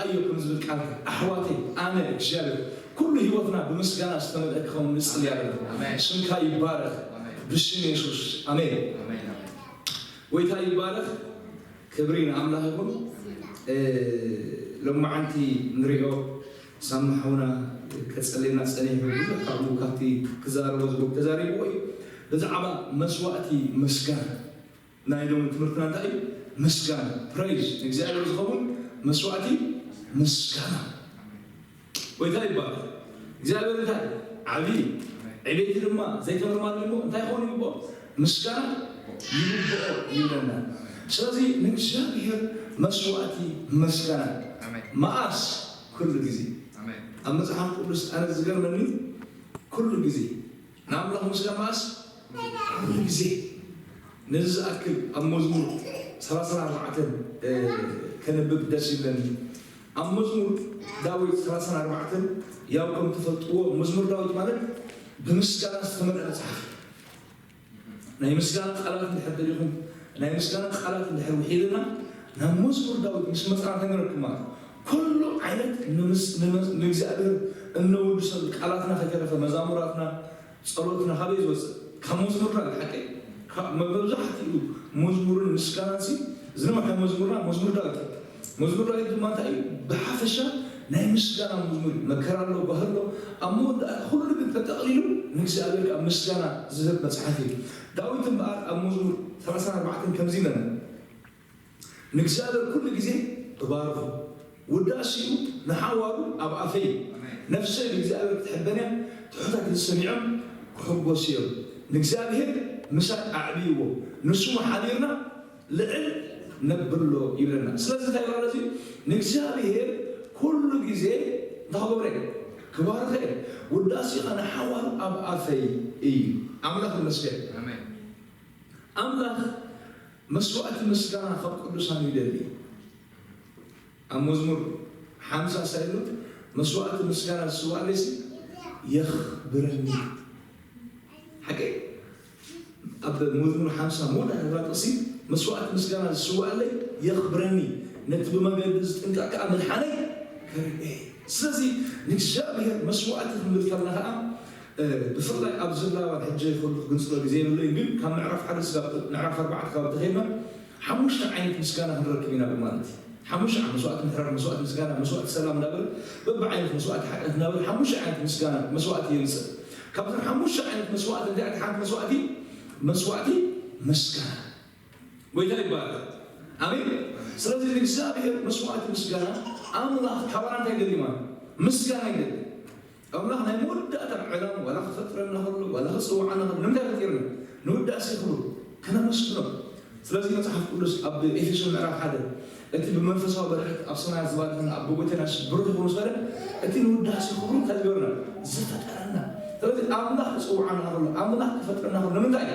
ኣዮ ከም ዝብል ቃልካ ኣሕዋተይ ኣነ እግዚኣብሔር ኩሉ ህይወትና ብምስጋና ዝተመልአ ክኸውን ንጽሊ ኣለና። ስምካ ይባረኽ ብሽም የሱስ ኣሜን። ጎይታ ይባረኽ። ክብሪ ንኣምላኽ ይኹን። ሎማዓንቲ ንሪኦ ሳማ ሓውና ከጸልየና ጸኒሑ ብዙሕ ካብኡ ካብቲ ክዛረቦ ዝግብ ተዛሪብዎ እዩ። ብዛዕባ መስዋእቲ ምስጋና ናይ ሎሚ ትምህርትና እንታይ እዩ? ምስጋና ፕሬዝ ንእግዚኣብሔር ዝኸውን መስዋእቲ ምስጋና። ጎይታ ይባረክ። እግዚኣብሔር እንታይ ዓብዪ እዩ። ዕቤት ድማ ዘይተመርማሪ እሞ እንታይ ክኸውን ይግብኦ? ምስጋና ይግብኦ ይብለና። ስለዚ ንእግዚኣብሔር መስዋእቲ ምስጋና መኣስ ኩሉ ግዜ ኣብ መፅሓፍ ቅዱስ ኣነ ዝገርመኒ ኩሉ ግዜ ንኣምላኽ ምስጋና መኣስ ኩሉ ግዜ። ነዚ ዝኣክል ኣብ መዝሙር ሰላሳን ኣርባዕተን ከንብብ ደስ ይብለኒ። ኣብ መዝሙር ዳዊት ሰላሳን ኣርባዕተን ያው ከም ትፈልጥዎ መዝሙር ዳዊት ማለት ብምስጋና ዝተመልአ መጽሓፍ። ናይ ምስጋና ቃላት እንድሕር ደሊኹም ናይ ምስጋና ቃላት እንድሕር ውሒድና ናብ መዝሙር ዳዊት ምስ መጽና ተንረክብ ማለት ኩሉ ዓይነት ንእግዚኣብሔር እነወድሰሉ ቃላትና ከይተረፈ መዛሙራትና ጸሎትና ካበይ ዝወፅእ ካብ መዝሙርና ሓቂ መብዛሕትኡ መዝሙርን ምስጋናን ዝነውሐ መዝሙርና መዝሙር ዳዊት። መዝሙር ዳዊት ድማ እንታይ እዩ? ብሓፈሻ ናይ ምስጋና መዝሙር እዩ። መከራ ኣሎ ባህር ኣሎ ኣብ መወዳእታ ኩሉ ግን ተጠቕሊሉ ንእግዚኣብሔር ካብ ምስጋና ዝህብ መፅሓፍ እዩ። ዳዊት እምበኣር ኣብ መዝሙር ሰላሳን ኣርባዕተን ከምዚ ይብለና ንእግዚኣብሔር ኩሉ ግዜ እባርኹ፣ ውዳሴኡ ንሓዋሩ ኣብ ኣፈይ። ነፍሰይ ብእግዚኣብሔር ክትሕበን እያ፣ ትሑታት ንሰሚዖም ክሕጎሱ እዮም። ንእግዚኣብሔር ምሳይ ኣዕብይዎ፣ ንስሙ ሓቢርና ልዕል ነብሎ ይብለና። ስለዚ እንታይ ይብለና እዚ? ንእግዚኣብሔር ኩሉ ግዜ እንታይ ክገብረ ክባርኸ ውዳሴኻ ንሓዋሩ ኣብ ኣፈይ እዩ። ኣምላኽ ይመስገን። ኣምላኽ መስዋእቲ ምስጋና ካብ ቅዱሳን ይደሊ። ኣብ መዝሙር ሓምሳ ሳይሉት መስዋእቲ ምስጋና ዝስዋእለይሲ የኽብረኒ። ሓቂ ኣብ መዝሙር ሓምሳ ሙሉእ ነግራ ጥቕሲ መስዋእቲ ምስጋና ዝስዋእለይ የኽብረኒ፣ ነቲ ብመገዲ ዝጥንቀቕ ከዓ ምድሓነይ ከርኢ። ስለዚ ንእግዚኣብሔር መስዋእቲ ክንብል ከለና ከዓ ብፍላይ ኣብ ዝላባን ሕጂ ከሉ ክግንፅሎ ግዜ የብለይን ግን ካብ ምዕራፍ ሓደ ስጋብ ምዕራፍ ኣርባዕተ ካብ ተኸድና ሓሙሽተ ዓይነት ምስጋና ክንረክብ ኢና ማለት እዩ። ሓሙሽተ ዓይነት መስዋእቲ ምሕረት፣ መስዋእቲ ምስጋና፣ መስዋእቲ ሰላም እንዳበለ በብዓይነት መስዋእቲ ሓጢኣት እንዳበለ ሓሙሽተ ዓይነት ምስጋና መስዋእቲ የምፅእ። ካብዘን ሓሙሽተ ዓይነት መስዋእቲ እንታይ ሓንቲ መስዋእቲ መስዋእቲ ምስጋና ጎይታ ይባላል። ኣሜን። ስለዚህ እግዚኣብሔር መስዋእቲ ምስጋና ኣምላኽ ካባና እንታይ ገዲማ ምስጋና ይገዲ ኣምላኽ ናይ መወዳእታ ዕላም ዋላ ክፈጥረና ከሎ ዋላ ክፅውዓና ከሎ ንምንታይ ፈጢርና ንውዳሴ ክብሩ ከነመስግኖ። ስለዚ መፅሓፍ ቅዱስ ኣብ ኤፌሶ ምዕራፍ ሓደ እቲ ብመንፈሳዊ በረከት ኣብ ሰማያት ዝባርኸና ኣብ ጎይታና ብሩክ ይኹን ስለ እቲ ንውዳሴ ክብሩ እንታይ ዝገበርና ዝፈጠረና። ስለዚ ኣምላኽ ክፅውዓና ከሎ ኣምላኽ ክፈጥረና ከሎ ንምንታይ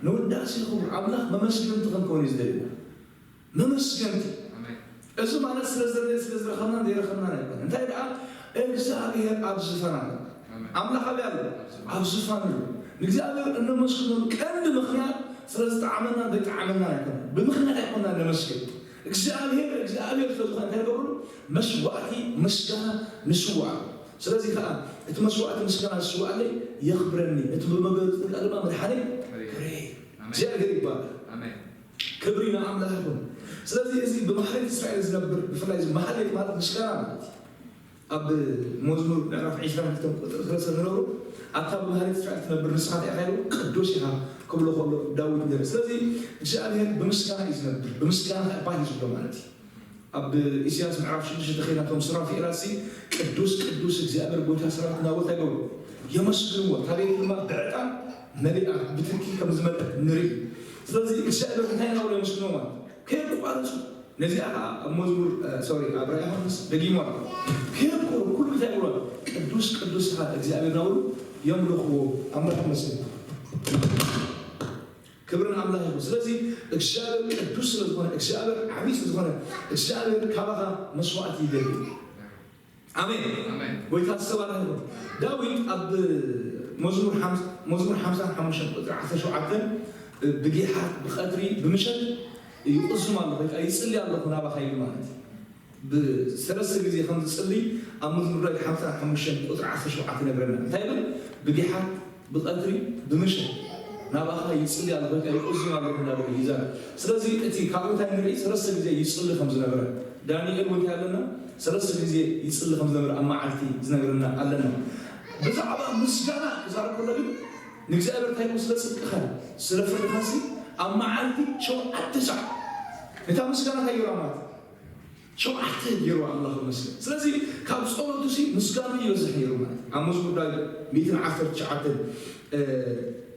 ንውዳሴ ክብሩ ኣምላኽ መመስገንቲ ክንከውን እዩ ዝደልና። መመስገንቲ እዚ ማለት ስለ ዘለ ስለ ዝረኸብና ዘይረኸብና ኣይኮነ እንታይ ደኣ እግዚኣብሔር ኣብ ዝፋን ኣሎ። ኣምላኽ ኣበይ ኣሎ? ኣብ ዝፋን ኣሎ። ንእግዚኣብሔር እነመስግነሉ ቀንዲ ምክንያት ስለ ዝጠዓመና ዘይጠዓመና ኣይኮነ ብምክንያት ኣይኮና ነመስግን። እግዚኣብሔር እግዚኣብሔር ስለ ዝኾነ እንታይ ንገብረሉ መስዋእቲ ምስጋና ንስዋዕ። ስለዚ ከዓ እቲ መስዋእቲ ምስጋና ዝስዋዕለይ የኽብረኒ እቲ ብመገዱ ጥንቃ ድማ መድሓነይ ክሬ እግዚኣብሔር ይባላል። ክብሪ ንኣምላኽ ይኹን። ስለዚ እዚ ብማሕሌት እስራኤል ዝነብር ብፍላይ እዚ ማሕሌት ማለት ምስጋና ማለት እዩ። ኣብ መዝሙር ምዕራፍ ዕስራን ክልተን ቁፅሪ ሰለስተ ዝነብሩ ኣታ ብማሕሌት እስራኤል ትነብር ንስኻ እንታይ ኢኻ ኢሉ ቅዱስ ኢኻ ክብሎ ከሎ ዳዊት ነረ። ስለዚ እግዚኣብሔር ብምስጋና እዩ ዝነብር። ብምስጋና እባ እዩ ዝብሎ ማለት እዩ። ኣብ ኢሳያስ ምዕራፍ ሽዱሽተ ተኸይና እቶም ሱራፊኤላት ሲ ቅዱስ ቅዱስ እግዚኣብሔር ጎይታ ሰራዊት እናበሉ እንታይ ገብሩ የመስግንዎ። ታቤት ድማ ብዕጣን መሊኣ ብትኪ ከም ዝመልአት ንርኢ። ስለዚ እግዚኣብሔር እንታይ እናበሉ የመስግንዎ ማለት ከየቋረፁ ነዚኣ ከዓ ኣብ መዝሙር ሶሪ ኣብ ራእይ ዮሃንስ ደጊሞ ኣሎ። ከየቋሩ ኩሉ እንታይ ይብሉ ቅዱስ ቅዱስ ኢኻ እግዚኣብሔር እናበሉ የምልኽዎ። ኣምላኽ ይመስገን። ክብርን ኣምላኽ ይኹን። ስለዚ እግዚኣብሔር ቅዱስ ስለ ዝኾነ እግዚኣብሔር ዓብዪ ስለ ዝኾነ እግዚኣብሔር ካባኻ መስዋእቲ ይደሊ። ኣሜን። ጎይታ ዝተባረኸ ይኹን። ዳዊት ኣብ መዝሙር ሓምሳ መዝሙር ሓምሳን ሓሙሽተን ቁፅሪ ዓሰርተ ሸውዓተን ብጊሓት ብቐትሪ ብምሸት ይቕዝም ኣለኹ ወይ ከዓ ይፅሊ ኣለኹ ናባኻ ኢሉ ማለት እዩ። ብሰለስተ ግዜ ከም ዝጽሊ ኣብ መዝሙር ዳዊት ሓምሳ ሓሙሽተ ቁጽሪ ዓሰርተ ሸውዓተ ይነግረና። እንታይ ይብል? ብጊሓት፣ ብቐትሪ፣ ብምሸት ናባኻ ይጽሊ ኣለኹ፣ ወይ ከኣ ይቕዝም ኣለኹ እንዳበለ ይዛረብ። ስለዚ እቲ ካብኡ እንታይ ንርኢ? ሰለስተ ግዜ ይጽሊ ከም ዝነበረ። ዳንኤል እውን እንታይ ኣለና? ሰለስተ ግዜ ይጽሊ ከም ዝነበረ ኣብ መዓልቲ ዝነግረና ኣለና። ብዛዕባ ምስጋና ክዛረብ ከሎ ግን ንእግዚኣብሔር እንታይ ኢሉ? ስለ ጽድቅኻን ስለ ፍርድኻንሲ ኣብ መዓልቲ ሸውዓተ ሰዓት ነታ ምስጋና እንታይ ገይራ ማለት እዩ? ሸውዓተ ገይሩ ኣምላኽ ይመስገን። ስለዚ ካብ ጸሎቱ ሲ ምስጋና ይበዝሕ ነይሩ ማለት እዩ። ኣብ መዝሙር ዳዊት ሚእትን ዓሰርተ ትሽዓተን፣ እ፣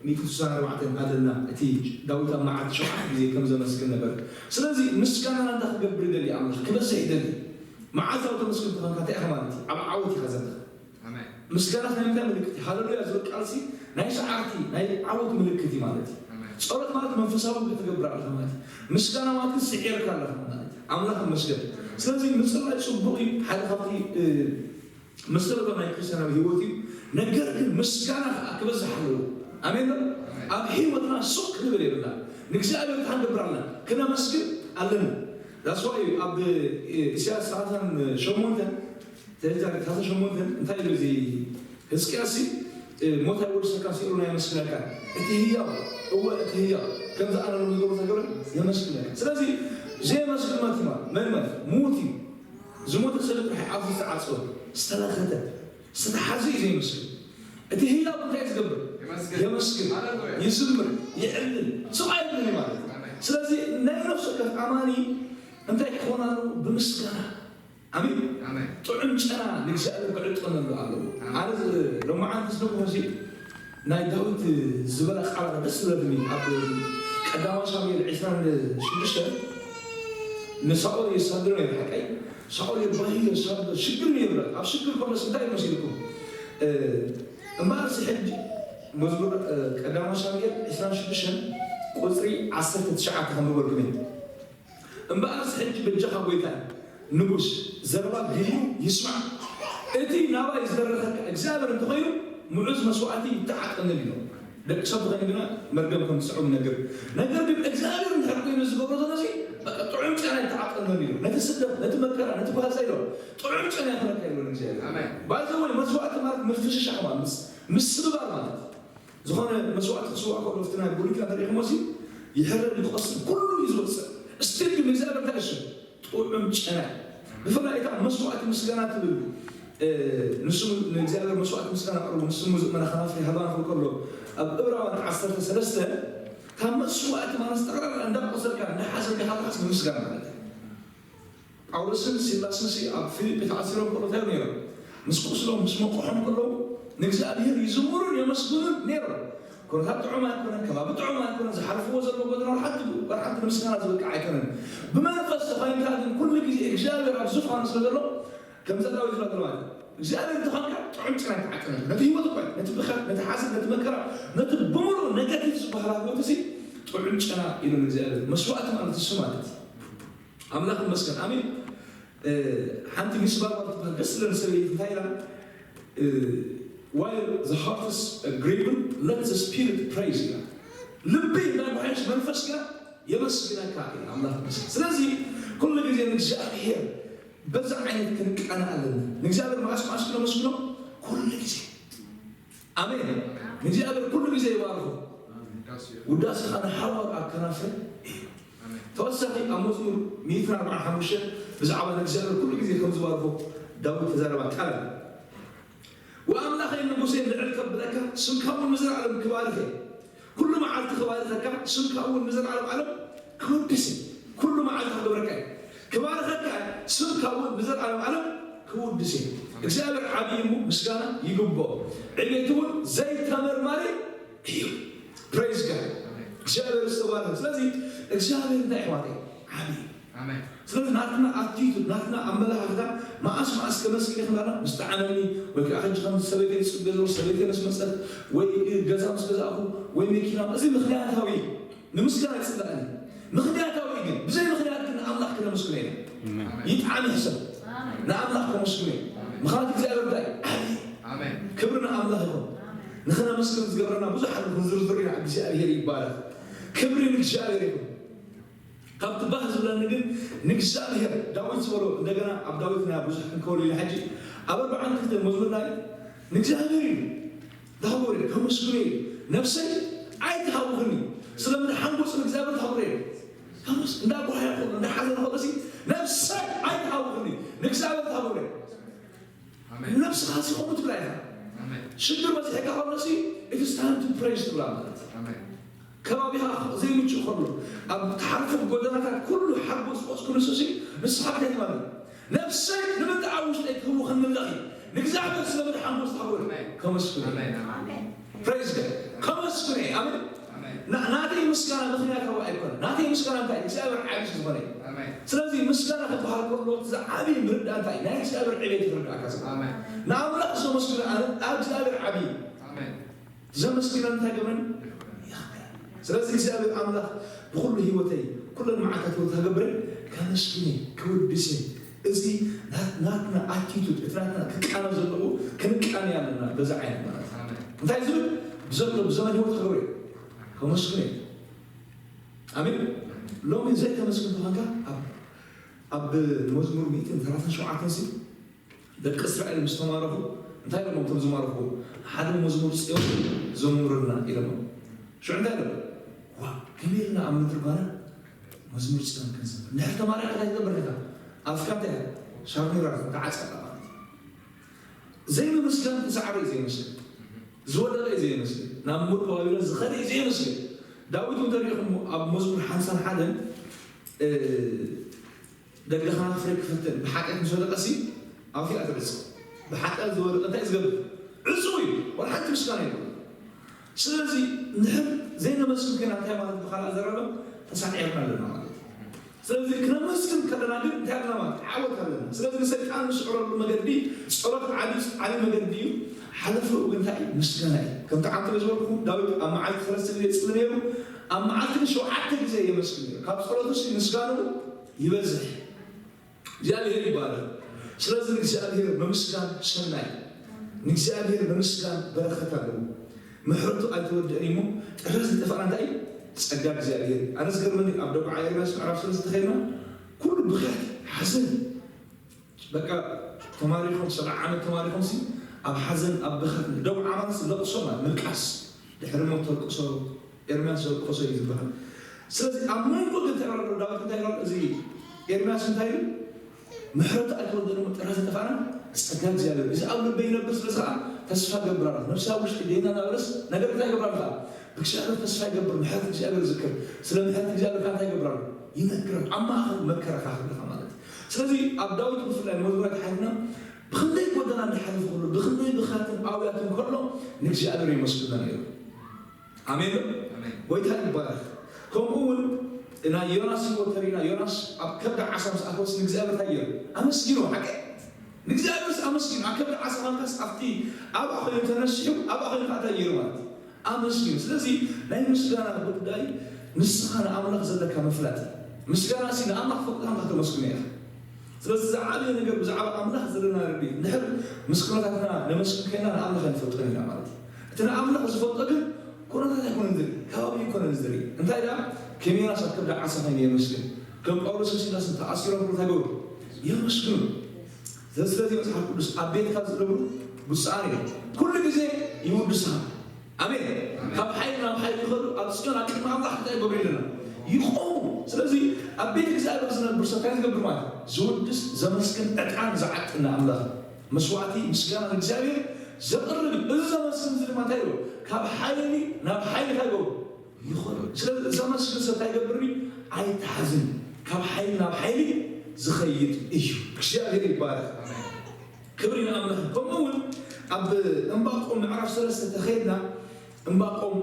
ሚእትን ስሳን ኣርባዕተን ኣለና። እቲ ዳዊት ኣብ መዓልቲ ሸውዓተ ግዜ ከም ዘመስግን ነበረ። ስለዚ ምስጋናና እንታይ ክገብር ይደሊ? ኣምላኽ ክበዝሕ ይደሊ። መዓልታዊ ተመስግን ተኾንካ እንታይ ኢኻ ማለት እዩ? ኣብ ዓወት ኢኻ ዘለኻ። ኣሜን። ምስጋና ናይ ምንታይ ምልክት እዩ? ሃለሉያ ዝብል ቃል ሲ ናይ ሰዓርቲ፣ ናይ ዓወት ምልክት እዩ ማለት እዩ። ኣሜን። ጸሎት ማለት መንፈሳዊ ክትገብር ኣለኻ ማለት እዩ። ምስጋና ማለት ግን ስዒርካ ኣለኻ ማለት እዩ። ኣምላኽ ይመስገን። ስለዚ ምጽላይ ጽቡቕ እዩ። ሓደ ካብቲ፣ እ፣ መሰረታዊ ናይ ክርስትያናዊ ህይወት እዩ። ነገር ግን ምስጋና ከኣ ክበዝሕ ኣለዎ። ኣሜን ዶ? ኣሜን። ኣብ ህይወትና ሱቕ ክንብል የብልና። ንእግዚኣብሔር እንታይ ክንገብር ኣለና? ክነመስግን ኣለና። That's why ኣብ፣ እ፣ ኢሳያስ ሰላሳን ሸሞንተን ተዛሪ ታተ ሸሞንተን እንታይ ኢሉ እዚ ህዝቅያስ ሲ፣ እ፣ ሞት ኣይወድሰካ፣ ስኢሉ ናይ የመስግነካ። እቲ ህያው፣ እወ፣ እቲ ህያው፣ ከምዚ ኣነ ሎሚ ዝገብሮ ተገብረ የመስግነካ። ስለዚ ዘየመስግን መት እዩ ማለት መን ማለት? ሙት እዩ። ዝሞተ ሰብ ጥራሕ ኣፉ ዝተዓጸወ፣ ዝተለኸተ፣ ዝተተሓዘ እዩ ዘየመስግን። እቲ ህያው እንታይ ዝገብር? የመስግን። የመስግን። ሃሌሉያ። ይዝምር፣ ይዕልል፣ ስቕ ኣይብልን እዩ ማለት እዩ። ኣሜን። ስለዚ ናይ ነፍሲ ወከፍ ኣማኒ እንታይ ክኾን ኣለዎ? ብምስጋና። ኣሜን። ኣሜን። ጥዑም ጨና ንእግዚኣብሔር ክዕጠነሉ ኣለዎ። ኣሜን። ኣነ ዝ-፣ ሎማዓንቲ ዝደግሞ እዚ ናይ ዳዊት ዝበላ ቃላት ደስ ዝብለኒ። ኣብ ቀዳማዊ ሳሙኤል ዕስራን ሽዱሽተን ንሳኦል የሳድዶ ነይሩ፣ ሓቀይ? ሳኦል የባሂ የሳድዶ፣ ሽግር ነይሩ። ኣብ ሽግር ከሎስ እንታይ መሲልኩም? እ፣ እምበኣር እዚ ሕጂ መዝሙር፣ እ፣ ቀዳማዊ ሳሙኤል ዕስራን ሽዱሽተን ቁጽሪ ዓሰርተ ትሽዓተ ከም ዝበልኩም እዩ። እምበኣርስ ሕጂ በጃኻ ጐይታይ ንጉስ፣ ዘረባ ግዩ ይስማዕ። እቲ ናባይ ዝደረኸካ እግዚኣብሔር እንተኾይኑ፣ ምዑዝ መስዋእቲ ይተዓጠነሉ ኢሎም። ደቂ ሰብ ተኾይኑ ግና መርገም ከም ዝስዕቦም ይነግር። ነገር ግን እግዚኣብሔር እንድሕር ኮይኑ ዝገብሮ ዘሎ እዚ፣ በቃ ጥዑም ጨና ይተዓጠነሉ ኢሎም። ነቲ ስደት፣ ነቲ መከራ፣ ነቲ ጓዛ ኢሎም፣ ጥዑም ጨና ይኾነካ ኢሎም እግዚኣብሔር። ኣሜን። By the way፣ መስዋእቲ ማለት ምፍሽሻቕ ማለት፣ ምስ-፣ ምስብባር ማለት። ዝኾነ መስዋእቲ ክስዋእ ከሎ፣ ኣብቲ ናይ ብሉይ ኪዳን ተሪእኹሞ ሲ፣ ይሕረድ፣ ይቆስል፣ ኩሉ እዩ ዝወፅእ። እስቲል ግን ንእግዚኣብሔር እንታይ እሱ ጥዑም ጨና። ብፍላይ እታ መስዋእቲ ምስጋና ትብል፣ እ፣ ንሱ ንእግዚኣብሔር መስዋእቲ ምስጋና ኣቕርቡ፣ ንሱ ዝእመና ከናፍር ይሃባና ክብል ከሎ፣ ኣብ ዕብራውያን ዓሰርተ ሰለስተ፣ ካብ መስዋእቲ ማለት ጠቕላላ እንዳቆሰልካ፣ እንዳሓዘንካ ከለኻስ ንምስጋና ማለት እዩ። ጳውሎስን ሲላስን ሲ ኣብ ፊልጲ ተኣሲሮም ከለዉ እንታይ ነይሮም? ምስ ቁስሎም፣ ምስ መቁሖም ከለዉ ንእግዚኣብሔር ይዝምሩን የመስግኑን ነይሮም። ኩነታት ጥዑም ኣይኮነን፣ ከባቢ ጥዑም ኣይኮነን፣ ዝሓልፍዎ ዘለዉ ጎደና ወላ ሓንቲ፣ ወላ ሓንቲ ንምስጋና ዝበቅዕ ኣይኮነን። ብመንፈስ ተኾይንካ ግን ኩሉ ግዜ እግዚኣብሔር ኣብ ዙፋኑ ስለ ዘሎ፣ ከምዛ ዳዊት ዝብላ ዘሎ ማለት እዩ። እግዚኣብሔር እንተኾንካ ጥዑም ጨና ይተዓጠነሉ። ነቲ ህይወት እኮ እዩ፣ ነቲ ብኸት፣ ነቲ ሓዘን፣ ነቲ መከራ፣ ነቲ ብምሉኡ ኔጋቲቭ ዝበሃል ህይወት እዚ ጥዑም ጨና ኢሉ ንእግዚኣብሔር። መስዋእቲ ማለት እሱ ማለት እዩ። ኣምላኽ ይመስገን። ኣሜን። እ፣ ሓንቲ ሚስ ባርባራ ትበሃል ደስ ዝብለኒ ሰበይቲ እንታይ ኢላ? እ፣ "While the heart is grieving, let the spirit praise" ኢላ። ልቢ እንዳጓየሽ መንፈስ ግና የመስግነካ ኢላ። ኣምላኽ ይመስገን። ስለዚ ኩሉ ግዜ ንእግዚኣብሔር በዛ ዓይነት ክንቀና ኣለና። ንእግዚኣብሔር መዓስ መዓስ ክነመስግኖ? ኩሉ ግዜ። ኣሜን። ንእግዚኣብሔር ኩሉ ግዜ ይባርኹ። ውዳሴኻ ንሓዋር ኣብ ከናፍር እዩ። ኣሜን። ተወሳኺ ኣብ መዝሙር ሚእትን ኣርባዓን ሓሙሽተን ብዛዕባ ንእግዚኣብሔር ኩሉ ግዜ ከም ዝባርኹ ዳዊት ተዛረባ ቃል ኣሎ። "ወኣምላኸይ ንጉሴ ልዕል ከብለካ፣ ስምካ እውን ንዘለኣለም ክባርኽ እየ። ኩሉ መዓልቲ ክባርኸካ፣ ስምካ እውን ንዘለኣለም ዓለም ክውድስ እየ። ኩሉ መዓልቲ ክገብረካ እየ። ክባርኸካ እየ፣ ስምካ እውን ንዘለኣለም ዓለም ክውድስ እየ።" እግዚኣብሔር ዓብዪ እሞ ምስጋና ይግብኦ። ዕቤቱ እውን ዘይተመርማሪ እዩ። ፕሬዝ ጋድ። እግዚኣብሔር ዝተባረከ። ስለዚ እግዚኣብሔር እንታይ ኣሕዋተይ? ዓብዪ። ኣሜን። ስለዚ ናትና ኣቲቱድ፣ ናትና ኣመለኻኽታ መዓስ መዓስ ከመስግን ይኽእላና? ምስ ጠዓመኒ፣ ወይ ከዓ ሕጂ ከም ሰበይተይ ዝፅበ ዘሎ ሰበይተይ ምስ መፀት፣ ወይ ገዛ ምስ ገዛእኹ፣ ወይ መኪና፣ እዚ ምኽንያታዊ እዩ። ንምስጋና ይፅላእኒ። ምኽንያታዊ ግን፣ ብዘይ ምኽንያት ግን ንኣምላኽ ክነመስግኖ ኢና። ኣሜን። ይጥዓም ይሕሰብ። ኣሜን። ንኣምላኽ ከመስግኖ እዩ። ኣሜን። ምኽንያቱ እግዚኣብሔር እንታይ? ዓብዪ። ኣሜን። ክብሪ ንኣምላኽ ይኹን። ኣሜን። ንኽነመስግን ዝገብረና ብዙሕ ኣሎ፣ ክንዝርዝር ኢና። እግዚኣብሔር ይባረኽ። ክብሪ ንእግዚኣብሔር ይኹን። ካብቲ ባህ ዝብለኒ ግን ንእግዚኣብሔር፣ ዳዊት ዝበሎ፣ እንደገና ኣብ ዳዊት ናይ ብዙሕ ክንከውል ኢለ ሕጂ፣ ኣብ ኣርባዓን ክልተ መዝሙር ናይ ንእግዚኣብሔር እዩ። ዳዊት ከመስግኖ እዩ። ነፍሰይ ኣይትሃውኽኒ፣ ስለምንታይ ሓንጎጽ ንእግዚኣብሔር ታውሬ። ከመስ እንዳ ጓሃያ ከሎ እንዳ ሓዘነ ከሎ ሲ ነፍሰይ ኣይትሃውኽኒ፣ ንእግዚኣብሔር ታውሬ። ነብስኻ ሲ ከምኡ ትብላ ኢኻ። ሽግር በዚሕካ ከሎ ሲ it's time to praise ትብላ ማለት እዩ። ከባቢኻ ዘይምቹእ ከሎ፣ ኣብ ትሓልፎ ጎደናታት ኩሉ ሓጎስ ቆጽ ኩሉ ሲ ንስኻ እንታይ ማለት እዩ? ነፍሰይ ንምንታይ ኣብ ውሽጠይ ትህውኽኒ ኣለኺ? ንእግዚኣብሔር ስለ ምድሓን ጎስ ተሓጎል ከመስግን። ፕሬዝ ጋድ። ከመስግን እየ። ኣሜን። ና- ናተይ ምስጋና ምኽንያታዊ ኣይኮነ። ናተይ ምስጋና እንታይ? እግዚኣብሔር ዓቢ ስለ ዝኾነ እዩ። ስለዚ ምስጋና ክበሃል ከሎ እቲ ዝዓቢ ምርዳእ እንታይ? ናይ እግዚኣብሔር ዕቤት ይርዳእካ። ንኣምላኽ ዘመስግን ኣነ ኣብ እግዚኣብሔር ዓቢ እዩ። ዘመስግን እንታይ ገብረን? ስለዚ እግዚኣብሔር ኣምላኽ ብኩሉ ህይወተይ ኩለን መዓልታት ህይወት ሃገብረ ከመስግን እየ፣ ክውድስ እየ። እዚ ናትና ኣቲቱድ እቲ ናትና ክቃነ ዘለዎ ክንቃነ ኣለና። በዛ ዓይነት ማለት እንታይ ዝብል ብዘሎ ብዘመን ህይወት ክገብረ ከመስግን እየ። ኣሜን። ሎሚ ዘይተመስግን ተኾንካ ኣብ ኣብ መዝሙር ሚእትን ሰላሳን ሸውዓተን ሲ ደቂ እስራኤል ምስ ተማረኹ እንታይ ኢሎም እቶም ዝማረኹ? ሓደ መዝሙር ጽዮን ዘምሩልና ኢሎም። ሽዑ እንታይ ኢሎም? ዋ ከመይ ኢልና ኣብ ምድሪ ባና መዝሙር ጽዮን ክንዘምር? ንድሕር ተማሪኻ እንታይ ትገብር ኢኻ? ኣፍካ እንታይ ሻርሚራ ተዓጸቃ ማለት እዩ። ዘይምምስጋን ዝዓረ እዩ ዘይመስል፣ ዝወደቐ እዩ ዘይመስል፣ ናብ ሞት ባቢሎን ዝኸደ እዩ ዘይመስል። ዳዊት እውን ተሪኢኹም ኣብ መዝሙር ሓምሳን ሓደን ደገኻ ፍረ ክፈትን ብሓጢኣት ምስ ወደቐ ሲ ኣውፊኣ ትዕጽ። ብሓጢኣት ዝወደቐ እንታይ ዝገብር? ዕጹው እዩ። ዋላ ሓንቲ ምስጋና የብሉ። ስለዚ ንሕር ዘይነመስግን ኮይና እንታይ ማለት ብኻልእ ዘረባ ተሳዒርና ኣለና ማለት እዩ። ስለዚ ክነመስግን ከለና ግን እንታይ ኣለና ማለት ዓወት ኣለና። ስለዚ ንሰይጣን ንስዕረሉ መገዲ ጸሎት ዓቢ ዓቢ መገዲ እዩ። ሓለፍኡ ግን እንታይ እዩ? ምስጋና እዩ። ከምቲ ዓንተ ዝበልኩ ዳዊት ኣብ መዓልቲ ሰለስተ ግዜ ይጽሊ ነይሩ፣ ኣብ መዓልቲ ግን ሸውዓተ ግዜ የመስግን ነይሩ። ካብ ጸሎቱ ሲ ምስጋንኡ ይበዝሕ። እግዚኣብሔር ይባረክ። ስለዚ ንእግዚኣብሔር ምምስጋን ሰናይ፣ ንእግዚኣብሔር ምምስጋን በረኸት ኣለዎ። ምሕረቱ ኣይተወድእን እሞ ጥረ ዝጠፋና እንታይ እዩ? ጸጋ እግዚኣብሔር። ኣነ ዝገርመኒ ኣብ ደብዓ ኤርምያስ ምዕራፍ ሰለስተ ተኸይድና ኩሉ ብኽያት ሓዘን በቃ ተማሪኾም ሰብዓ ዓመት ተማሪኾም ሲ ኣብ ሓዘን ኣብ ብኸት ደብዓ ማለት ለቕሶ ማለት ምልቃስ ድሕሪ ሞት ተልቅሶ ኤርምያስ ዘልቀሶ እዩ ዝበሃል። ስለዚ ኣብ መንጎ ግን እንታይ ይረሎ ዳዊት እንታይ ይረሎ እዚ ኤርምያስ እንታይ ኢሉ ምሕረቱ ኣይተወደነ ጥራ ዝተፋና ጸጋ እግዚኣብሔር እዚ ኣብ ልበይ ይነብር ስለ ዝኸዓ ተስፋ ገብር ኣለኹ ነብሲ ኣብ ውሽጢ ደይና ናብረስ ነገር እንታይ ገብር ኣለኻ ብእግዚኣብሔር ተስፋ ይገብር ምሕረት እግዚኣብሔር ዝክር ስለ ምሕረት እግዚኣብሔር ከዓ እንታይ ገብር ኣሎ ይነግር ኣብ ማእኸል መከራ ካኽብልኻ ማለት እዩ ስለዚ ኣብ ዳዊት ብፍላይ መዝሙራት ሓይልና ብኽንደይ ጎደና እንዳሓለፉ ከሎ ብኽንደይ ብኻትን ኣውያትን ከሎ ንእግዚኣብሔር የመስግኖ ነይሩ ኣሜን። ጎይታ ይባረክ። ከምኡ እውን ናይ ዮናስ ህይወት ተሪና ዮናስ ኣብ ከብዲ ዓሳ ምስ ኣተወስ ንእግዚኣብሔር እንታይ ገይሩ? ኣመስጊኖ። ሓቂ ንእግዚኣብሔርስ ኣመስጊኖ። ኣብ ከብዲ ዓሳ ማንካስ ኣብቲ ኣብኣ ኮይኑ ተነሲሑ ኣብኣ ኮይኑ ከዓ እንታይ ገይሩ ማለት ኣመስጊኖ። ስለዚ ናይ ምስጋና ጉዳይ ንስኻ ንኣምላኽ ዘለካ ምፍላጥ ምስጋና ሲ ንኣምላኽ ፈቅድካ ተመስግኖ ኢኻ። ስለዚ ዝዓበየ ነገር ብዛዕባ ኣምላኽ ዘለና ርድኢት እንድሕር ምስ ኩነታትና ነመስግን ከይና ንኣምላኽ ኣይንፈልጦን ኢና ማለት እዩ። እቲ ንኣምላኽ ዝፈልጦ ግን ኩነታት ኣይኮነን ዝርኢ፣ ከባቢ ኣይኮነን ዝርኢ። እንታይ ደኣ ከም ዮናስ ኣብ ከብዲ ዓሳ ኮይኑ የመስግን። ከም ጳውሎስን ሲላስን ተኣሲሮም ኩሉ እንታይ ገብሩ? የመስግኑ። ስለዚ መፅሓፍ ቅዱስ ኣብ ቤትካ ዝገብሩ ብፁዓን እዮም። ኩሉ ግዜ ይውድስኻ። ኣሜን። ካብ ሓይሊ ናብ ሓይሊ ይኸዱ ኣብ ፅዮን ኣብ ቅድሚ ኣምላኽ እንታይ ይገብሩ ኣለና ይቆሙ። ስለዚ ኣብ ቤት እግዚኣብሔር ዝነብር ሰብ እንታይ ዝገብር ማለት ዝውድስ ዘመስግን ዕጣን ዝዓጥን ንኣምላኽ መስዋዕቲ ምስጋና ንእግዚኣብሔር ዘቕርብ እዩ። እዚ ዘመስግን እዚ ድማ እንታይ ይብሎ ካብ ሓይሊ ናብ ሓይሊ እንታይ ይገብሩ ይኸዱ። ስለዚ ዘመስግን ሰብ እንታይ ይገብር እዩ ኣይተሓዝን ካብ ሓይሊ ናብ ሓይሊ ዝኸይድ እዩ። እግዚኣብሔር ይባረክ። ክብሪ ንኣምላኽ። ከምኡ እውን ኣብ እምባቆም ምዕራፍ ሰለስተ ተኸይድና እምባቆም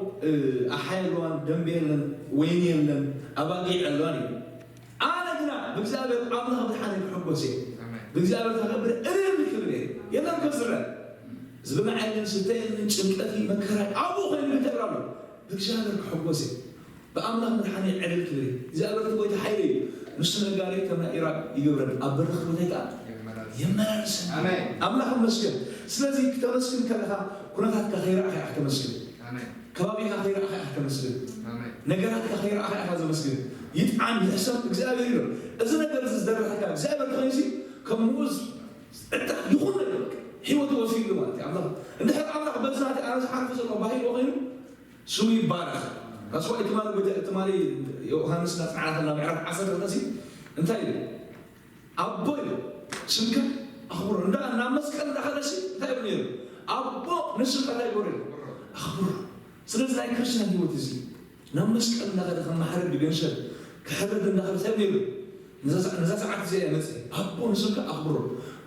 ኣሓ የለዋን፣ ደንበ የለን፣ ወይኒ የለን፣ ኣባጊዕ የለዋን እዩ። ኣነ ግና ብእግዚኣብሔር ኣምላኽ ብድሓነ ክሕጎስ እየ። ብእግዚኣብሔር ተኸብረ እልል ክብል እየ። የለን ከዝረ ዝብላዕ የለን፣ ስተ የለን፣ ጭንቀት መከራ ኣብኡ ኮይኑ እንታይ ኣሎ ብእግዚኣብሔር ክሕጎስ እየ። ብኣምላኽ ምድሓነይ ዕልል ክብል እየ። እግዚኣብሔር እቲ ጐይታ ሓይለይ እዩ። ንሱ ነጋሪት ከም ናይ ኢራብ ይገብረኒ፣ ኣብ በረኽቲ ቦታይ ከኣ የመላልሰኒ። ኣምላኽ ይመስገን። ስለዚ ክተመስግን ከለኻ ኵነታትካ ከይረኣኻ ኢኻ ክተመስግን። ከባቢኻ ከይረኣኻ ኢኻ ተመስግን። ነገራትካ ከይረኣኻ ኢኻ ዘመስግን። ይጥዓም ይሕሰብ እግዚኣብሔር ይሎ። እዚ ነገር እዚ ዝደረኸካ እግዚኣብሔር ተኸይሲ ከም ንኡስ ዕጣ ይኹን ነገር ህይወት ወሲሉ ማለት እዩ። ኣምላኽ እንድሕር ኣምላኽ በዚ ናቲ ኣነ ዝሓልፍ ዘሎ ባሂል ኮይኑ ስሙ ይባረኽ። ራስዋ ትማሊ ትማሊ ዮሃንስ ናጽናዕና ከላ ምዕራፍ ዓሰርተ ክልተ እንታይ እዩ? ኣቦ እዩ ስምካ ኣኽብሮ። እንዳ ናብ መስቀል እንዳኸደሲ እንታይ ይብል ነይሩ? ኣቦ ንስምካ እንታይ ይገብሮ? ኣኽብሮ። ስለዚ ናይ ክርስትያን ህይወት እዚ ናብ መስቀል እንዳኸደ ከም ማሕረድ ገንሸል ክሕረድ እንዳኸደ እንታይ ነይሩ? ነዛ ሰዓት እዚኣ እያ መፅእ ኣቦ ንስምካ ኣኽብሮ።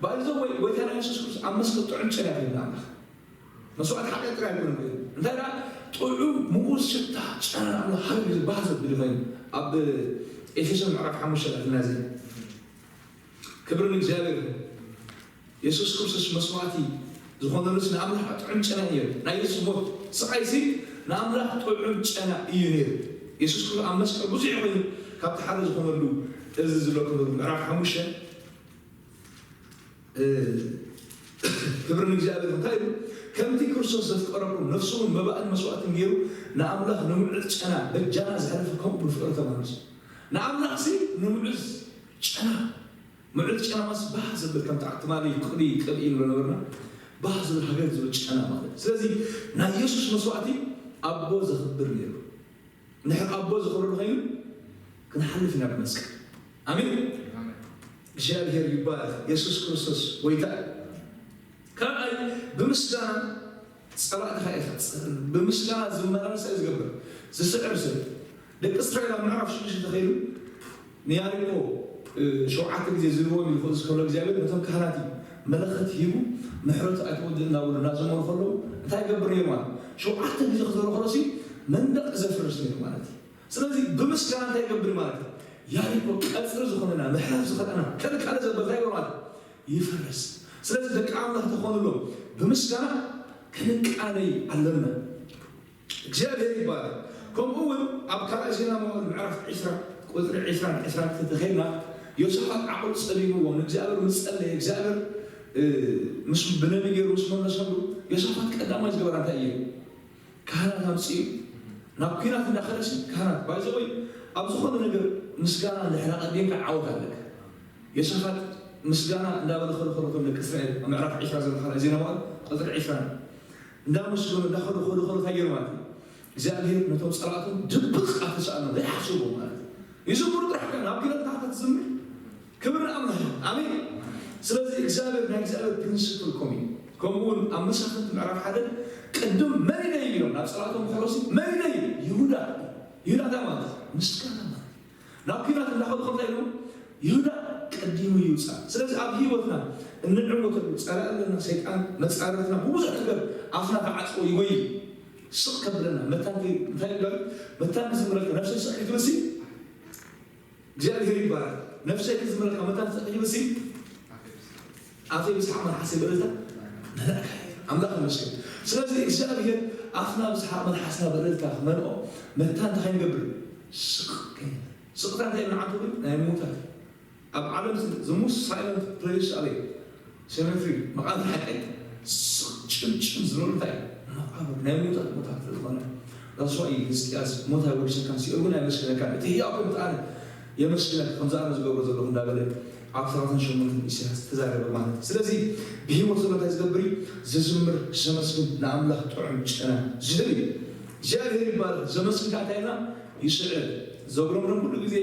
ባይዞ ወይ ጎይታና የሱስ ክርስቶስ ኣብ መስቀል ጥዑም ጨና ኮይኑ ኣምላኽ መስዋዕት ሓጢኣት ጥራይ ኣይኮነ ኮይኑ እንታይ ደኣ ጥዑም ምኡዝ ሽታ ጨና ኣምላኽ ሃብ ዝባህ ዘብል ኮይኑ ኣብ ኤፌሶን ምዕራፍ ሓሙሽተ ኣትና እዚ ክብሪ ንእግዚኣብሔር። የሱስ ክርስቶስ መስዋዕቲ ዝኾነሉስ ንኣምላኽ ጥዑም ጨና እዩ። ናይ የሱስ ሞት ስቓይሲ ንኣምላኽ ጥዑም ጨና እዩ ነይሩ። የሱስ ክርስቶስ ኣብ መስቀል ብዙሕ ኮይኑ ካብቲ ሓደ ዝኾነሉ እዚ ዝለኩ ምዕራፍ ሓሙሽተ ክብሪ ንእግዚኣብሔር እንታይ ኢሉ? ከምቲ ክርስቶስ ዘፍቀረኩም ነፍሱ እውን መባእን መስዋዕትን ገይሩ ንኣምላኽ ንምዕድ ጨና በጃና ዘሕለፈ ከምኡ ብፍቕሪ ተመላለሱ። ንኣምላኽሲ ንምዕዝ ጨና ምዕድ ጨና ማስ ባህ ዘብል ከምቲ ትማሊ ቅዲ ቅዲ ንብሎ ነበርና ባህ ዝብል ሃገር ዝብል ጨና ማለት እዩ። ስለዚ ናይ የሱስ መስዋዕቲ ኣቦ ዘኽብር ነይሩ። ንድሕር ኣቦ ዘኽብረሉ ኮይኑ ክንሓልፍ ኢና ብመስቀል። ኣሜን። እግዚኣብሔር ይባረክ። የሱስ ክርስቶስ ጎይታ። ካልኣይ ብምስጋና ጸላእትኻ ኢኻ። ብምስጋና ዝመላለስ እዩ ዝገብር ዝስዕር ሰብ። ደቂ እስራኤል ኣብ ምዕራፍ ሽዱሽተ ተኸይዱ ንያሪኮ ሸውዓተ ግዜ ዝርዎም ይልፎ ዝከሎ እግዚኣብሔር ነቶም ካህናት እዩ መለኸት ሂቡ ምሕረት ኣይትወድእ እናብሉ እናዘመሩ ከለዉ እንታይ ይገብር ነይሩ ማለት ሸውዓተ ግዜ ክዘሩ ከሎሲ መንደቅ ዘፍርስ ነይሩ ማለት እዩ። ስለዚ ብምስጋና እንታይ ይገብር ማለት እዩ? ያሪኮ ቀፅሪ ዝኾነና ምሕራፍ ዝኸለና ከልካለ ዘበል እንታይ ይገብር ማለት ይፈርስ። ስለዚ ደቂ ኣምላኽ ተኾንሎም ብምስጋና ክንቃነይ ኣለና። እግዚኣብሔር ይባረክ። ከምኡ እውን ኣብ ካልኣይ ዜና መዋዕል ምዕራፍ ዕስራ ቁፅሪ ዕስራን ዕስራን ክልተ ተኸይድና ዮሳፋት ዓቕሉ ፀቢብዎ ንእግዚኣብሔር ምስ ጸለየ እግዚኣብሔር ምስ ብነቢ ገይሩ ምስ መለሰሉ ዮሳፋት ቀዳማይ ዝገበራ እንታይ እዩ? ካህናት ኣምፅኡ ናብ ኲናት እንዳኸደሲ ካህናት ባይዘወይ ኣብ ዝኾነ ነገር ምስጋና እንድሕር ኣቐዲምካ ዓወት ኣለካ። ዮሳፋት ምስጋና እንዳበለ ከለከለቶም ደቂ እስራኤል ኣብ ምዕራፍ ዕስራ ዘሎ ካልኣይ ዜና መዋዕል ቁፅሪ ዕስራ እንዳመስገኑ እንዳኸዱ ከዱ ከዱ እንታይ ገይሩ ማለት እዩ እግዚኣብሔር ነቶም ፀላእቶም ድብቕ ኣተሰኣኖም ዘይሓስቡ ማለት እዩ። ይዝምሩ ጥራሕ ከ ናብ ኪነት ታሕታ ትዝምር ክብሪ ንኣምላኽ ኣሜን። ስለዚ እግዚኣብሔር ናይ እግዚኣብሔር ፕሪንስፕል ኮም እዩ። ከምኡ እውን ኣብ መሳፍንቲ ምዕራፍ ሓደ ቅድም መን ኢለ እዩ ኢሎም ናብ ፀላእቶም ከለሲ መን ኢለ እዩ ይሁዳ ይሁዳ እንታይ ማለት ምስጋና ማለት ናብ ኪናት እንዳኸዱ ከምታይ ኢሎም ይሁዳ ቀዲሙ ይውፃእ። ስለዚ ኣብ ህይወትና እንዕወተሉ ፀላእ ኣለና ሰይጣን መፃረትና ብብዙሕ ነገር ኣፍና ተዓፅቦ ይጎይ ስቕ ከብለና መታን እንታይ ይበል መታን ክዝምረልካ ነፍሰይ ስቕ ክትብልሲ እግዚኣብሔር ይባላል። ነፍሰይ ክዝምረልካ መታን ስቕ ክትብልሲ ኣፈይ ብስሓቕ መልሓሰይ በለታ መላእካ ኣምላኽ ይመስገን። ስለዚ እግዚኣብሔር ኣፍና ብስሓቕ መልሓስና በለልታ ክመልኦ መታን እንታይ ንገብር ስቕ ስቕታ እንታይ ንዓንቱ ናይ ምውታት ኣብ ዓለም ዝሙስ ሳይለንት ፕሌስ ኣበይ ሴሜትሪ መቃብር ሓቀይ ስቕ ጭምጭም ዝበሉ እንታይ መቃብር ናይ ምውታት ቦታ ስለዝኾነ ራስዋ እዩ ህዝቅያስ ሞት ኣይወድሰካን ሲኦል እውን ኣይመስለካን እቲ ህያው ከምትኣነ የመስግነካ ከምዚ ኣነ ዝገብሮ ዘለኹ እንዳበለ ኣብ ሰላሳን ሸሞንተን ኢሳያስ ተዛረበ ማለት እዩ። ስለዚ ብህይወት ዘሎ እንታይ ዝገብር እዩ ዝዝምር ዘመስግን ንኣምላኽ ጥዑም ጨና ዝህብ እዩ። እግዚኣብሔር ይባረክ። ዘመስግን ከዓ እንታይ ኢልና ይስዕር ዘጉረምረም ኩሉ ግዜ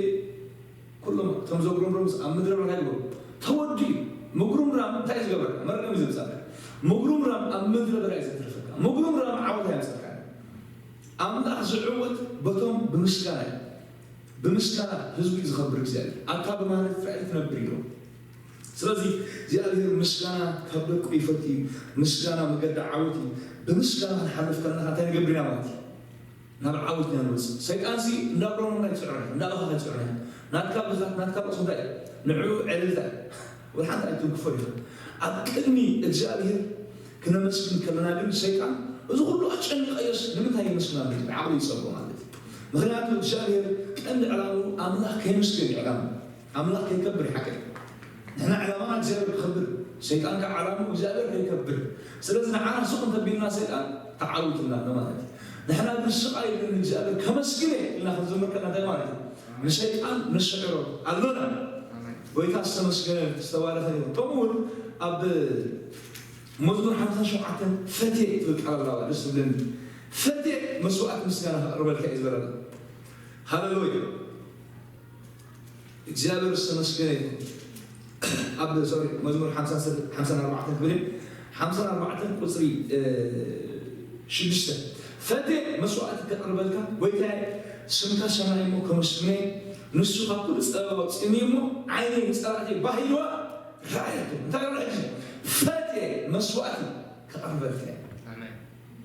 ኩሎም እቶም ዘጉረምረሙስ ኣብ ምድረ በዳ ይግበሩ ተወዱ እዩ። ምጉርምራም እንታይ ዝገበረ መርገም እዩ ዘምፃእካ። ምጉርምራም ኣብ ምድረ በዳ እዩ ዘትርፈካ። ምጉርምራም ዓወት ኣየምፀካ። ኣምላኽ ዝዕወት በቶም ብምስጋና እዩ። ብምስጋና ህዝቡ እዩ ዝኸብር እግዚኣብሔር። ኣታ ብማህለት እስራኤል ትነብር ኢሎም። ስለዚ እግዚኣብሔር ምስጋና ካብ ደቁ ይፈቱ እዩ። ምስጋና መገዲ ዓወት እዩ። ብምስጋና ክንሓልፍ ከለና እንታይ ንገብር ኢና ማለት እዩ? ናብ ዓወት ኢና ንወፅእ። ሰይጣንሲ እንዳጉረመረመ ኣይትፅዕሮ ኢኻ፣ እንዳበኸኻ ኣይትፅዕሮ ኢኻ። ናትካ ብዛት ናትካ ርእሱ እንታይ እዩ? ንዕኡ ዕልልታ እዩ። ወላ ሓንቲ ኣይትንክፎ ኢኻ። ኣብ ቅድሚ እግዚኣብሔር ክነመስግን ከለና ግን ሰይጣን እዚ ኩሉ ኣጨኒቐዮስ ንምንታይ የመስግን ኣሎ ኢሉ ዓቕሉ ይፀብኦ ማለት እዩ። ምኽንያቱ እግዚኣብሔር ቀንዲ ዕላምኡ ኣምላኽ ከየመስግን እዩ ዕላምኡ። ኣምላኽ ከይከብር እዩ ሓቂ። ንሕና ዕላማና እግዚኣብሔር ክኸብር፣ ሰይጣን ከዓ ዕላምኡ እግዚኣብሔር ከይከብር። ስለዚ ንዓና ሱቕ እንተቢልና ሰይጣን ተዓዊትና ኣሎ ማለት እዩ። ንሕና ግን ስቕ ኣይብልን እግዚኣብሔር ከመስግን እየ ኢልና ክንዝምር ከለና እንታይ ማለት እዩ? ንሰይጣን ንስዕሮ ኣሎና። ጎይታ ዝተመስገነ ዝተባረኸ ይኹን። ከምኡ እውን ኣብ መዝሙር ሓምሳ ሸውዓተ ፈትየ ትብል ቃል ኣለዋ፣ ደስ ትብለኒ። ፈትየ መስዋዕቲ ምስጋና ከቕርበልካ እዩ ዝበለና። ሃሌሉያ። እግዚኣብሔር ዝተመስገነ ይኹን። ኣብ ሶሪ መዝሙር ሓምሳን ኣርባዕተን ክብል ሓምሳን ኣርባዕተን ቁፅሪ ሽዱሽተ ፈቴ መስዋዕቲ ከቕርበልካ ጎይታየ፣ ስምካ ሰማይ እሞ ከመስግነ፣ ንሱ ካብ ኩሉ ፀበባ ኣውፅእኒ እሞ ዓይነይ ንፀላእተይ ባህ ኢልዋ ረኣየቶ። እንታይ ይብሎ ሕጂ? ፈቴ መስዋዕቲ ከቕርበልካ እየ።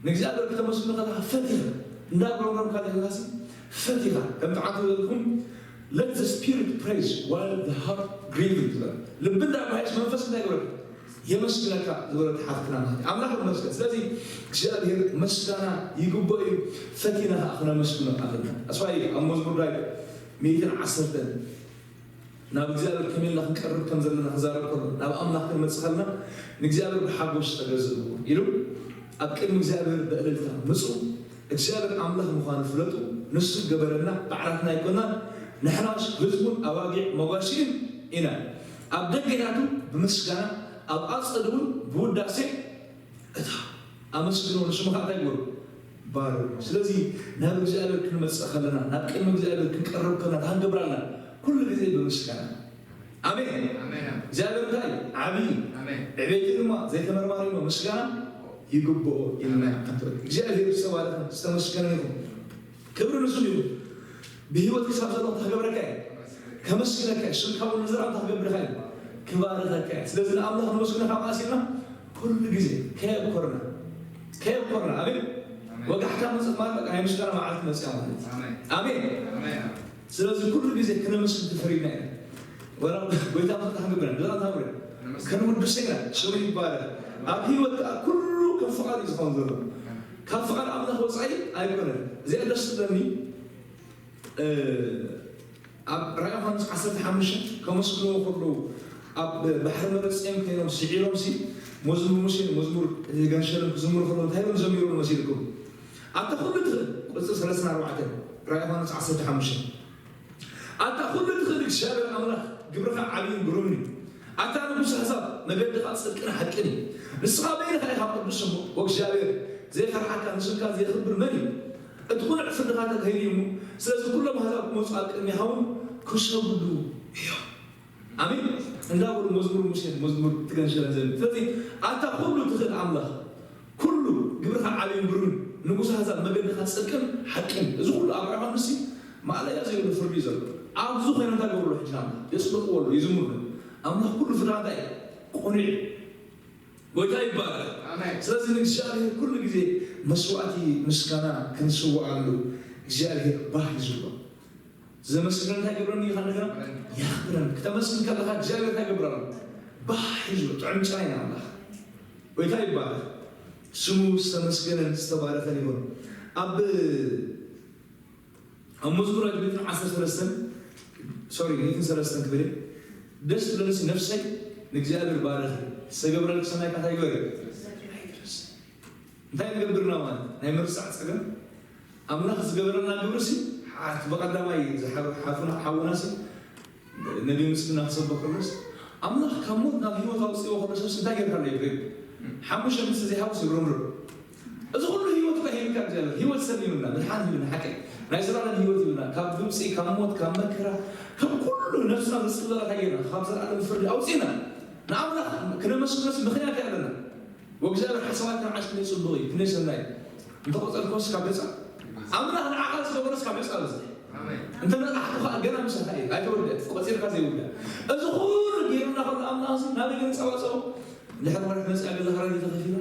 ንእግዚኣብሔር ክተመስግኑ ከለኻ ፈቲኻ እንዳጉረምረምካ ዘለኻሲ ፈቲኻ ከም ተዓቱ ዘለኩም let the spirit praise while the heart grieving ዝበለ ልቢ እንዳባሃየስ መንፈስ እንታይ ይብለካ? የመስግነካ ዝበለት ሓፍትና ማለት እዩ። ኣምላኽ ይመስገን። ስለዚ እግዚኣብሔር ምስጋና ይግብኦ እዩ። ፈቲና ከዓ ክነመስግኖ ኣለና። ኣስዋይ ኣብ መዝሙር ዳዊት ሚእትን ዓሰርተን ናብ እግዚኣብሔር ከመይ ኢልና ክንቀርብ ከም ዘለና ክዛረብ ከሎ ናብ ኣምላኽ ክንመጽእ ከለና ንእግዚኣብሔር ብሓጎስ ተገዝእዎ ኢሉ ኣብ ቅድሚ እግዚኣብሔር ብእልልታ ምጹ እግዚኣብሔር ኣምላኽ ምዃኑ ፍለጡ። ንሱ ገበረና ባዕላትና ኣይኮናን ንሕናስ ህዝቡን ኣባጊዕ መጓሽእን ኢና። ኣብ ደገታቱ ብምስጋና ኣብ ኣጸዱ እውን ብውዳሴ እታ ኣመስግኖ ንስሙ ከዓ እንታይ ግበሩ ባርኩ። ስለዚ ናብ እግዚኣብሔር ክንመፅእ ከለና ናብ ቅድሚ እግዚኣብሔር ክንቀርብ ከለና እንታይ ክንገብር ኣለና? ኩሉ ግዜ ብምስጋና። ኣሜን። እግዚኣብሔር እንታይ ዓብዪ ዕቤቱ ድማ ዘይተመርማሪ እሞ ምስጋና ይግብኦ ኢልና ክንትብል እግዚኣብሔር ዝተባረኸ ዝተመስገነ ይኹን። ክብሪ ንሱ ይኹን። ብህይወት ክሳብ ዘለኹ እንታይ ክገብረካ እየ? ከመስግነካ እየ። ስምካ እውን ንዘለኣለም እንታይ ክገብረካ እየ? ክባርኸካ እየ። ስለዚ ንኣምላኽ ነመስግኖ ካብ ኣሲልና ኩሉ ግዜ ከየብኮርና ከየብኮርና ኣሜን። ወጋሕታ መፅእ ማለት በቃ ናይ ምስጋና መዓልቲ መፅያ ማለት እዩ። ኣሜን። ስለዚ ኩሉ ግዜ ክነመስግን ተፈሪድና ኢና። ወላ ጎይታ ምኽንታ ክንገብር ኢና። ብዛዕባ ታምር ክንውድሰ ኢና። ስሙ ይባረክ። ኣብ ህይወት ከዓ ኩሉ ከም ፍቓድ እዩ ዝኸውን ዘሎ። ካብ ፍቓድ ኣምላኽ ወፃኢ ኣይኮነን። እዚኣ ደስ ትብለኒ። ኣብ ራእይ ዮሃንስ ዓሰርተ ሓሙሽተ ከመስግንዎ ከለዉ ኣብ ባሕሪ መረፅኦም ኮይኖም ስዒሮም ሲ መዝሙር ሙሴ መዝሙር ገንሸልን ክዝምሩ ከለዉ እንታይ ኢሎም ዘሚሩ መሲልኩም? ኣታ ኩሉ ትኽእል ቁፅሪ ሰለስተ ኣርባዕተ ራእይ ዮሃንስ ዓሰርተ ሓሙሽተ ኣታ ኩሉ ትኽእል እግዚኣብሔር ኣምላኽ ግብርኻ ዓብይን ግሩምን እዩ። ኣታ ንጉስ ኣሕዛብ መገድኻ ጽድቅን ሓቅን እዩ። ንስኻ በይንኻ ኢኻ ቅዱስ እሞ ወእግዚኣብሔር ዘይፈርሓካ ንስምካ ዘየኽብር መን እዩ? እቲ ቁኑዕ ፍርድኻ ተካሂዱ እዩ እሞ ስለዚ ኩሎም ኣሕዛብ ክመጹ ኣብ ቅድሜኻ እውን ክሰግዱ እዮም። ኣሜን እንዳበሉ መዝሙር ሙሴን መዝሙር ትገንሸለን ዘ ስለዚ ኣታ ኩሉ ትኽእል ኣምላኽ ኩሉ ግብርኻ ዓብይን ብሩን ንጉስ ኣሕዛብ መገድኻ ጽድቅን ሓቅን እዚ ኩሉ ኣብ ራእይ ዮሃንስ ማእለያ ዘይብሉ ፍርዲ እዩ ዘሎ ኣብዚ ኮይኖም እንታይ ገብርሉ ሕጂ ኣምላኽ የጽድቅዎ ኣሎ ይዝምሩ ኣምላኽ ኩሉ ፍርዲ እንታይ ቁኑዕ ጎይታ ይባረክ ስለዚ ንእግዚኣብሔር ኩሉ ግዜ መስዋዕቲ ምስጋና ክንስውኣሉ እግዚኣብሔር ባህ እዩ ዝብሎ ዘመስግን እንታይ ገብረኒ ኢኻ እንደገና ያኽብረን ክተመስግን ከለኻ እግዚኣብሔር እንታይ ገብረሉ ባህ እዩ ዝብሎ ጥዑም ጨና ኢና ኣምላኽ ጎይታ ይባረክ ስሙ ዝተመስገነን ዝተባረከን ይሁን ኣብ ኣብ መዝሙር ሚእትን ዓሰርተ ሰለስተን ሶሪ ሚእትን ሰለስተን ክብል ደስ ትብለንስ ነፍሰይ ንእግዚኣብሔር ባረክ ዝተገብረልክ ሰናይ ካታ ይግበር እንታይ ንገብርና ማለት ናይ ምርሳዕ ፀገም ኣምላኽ ዝገበረልና ግብርሲ ሓት ብቐዳማይ ሓውናሲ ነቢ ምስልና ክሰብኽ ከሎስ ኣምላኽ ካብ ሞት ናብ ህይወት ኣውፅእዎ ከሎ ሰብሲ እንታይ ጌርካ ኣሎ ይብል ሓሙሽተ ምስ ዘይሃውስ ይብረምርም እዚ ኩሉ ህይወት እኮ ሂብካ እግዚኣብሔር ህይወት ሰብ ይብልና ምድሓን ይብልና ሓቂ ናይ ዘላለም ህይወት ይብልና ካብ ግብፂ ካብ ሞት ካብ መከራ ካብ ኩሉ ነፍስና ዘፅለላ እንታይ ጌርና ካብ ዘላለም ፍርዲ ኣውፅእና ንኣምላኽ ክነመስግኖስ ምኽንያት ኣለና ወእግዚኣብሔር ሓሳባት ንዓሽ ክንደይ ፅቡቕ እዩ ክንደይ ሰናይ እዩ እንተቆፀርኮስ ካብ ገፃ ኣምላኽ ንዓኻ ዝገበረስ ካብ ገፃ በዝሕ እንተ ነቃሕኩ ከዓ ገና ምሳኻ እዩ ኣይተወልደ ቆፂርካ ዘይውዳ እዚ ኩሉ ገይሩና ከሎ ኣምላኽ እዚ ናበይ ገንፃ ዋፀው ድሕሪ ወርሒ መፅኣ ገዛ ክራይ ተኸፊላ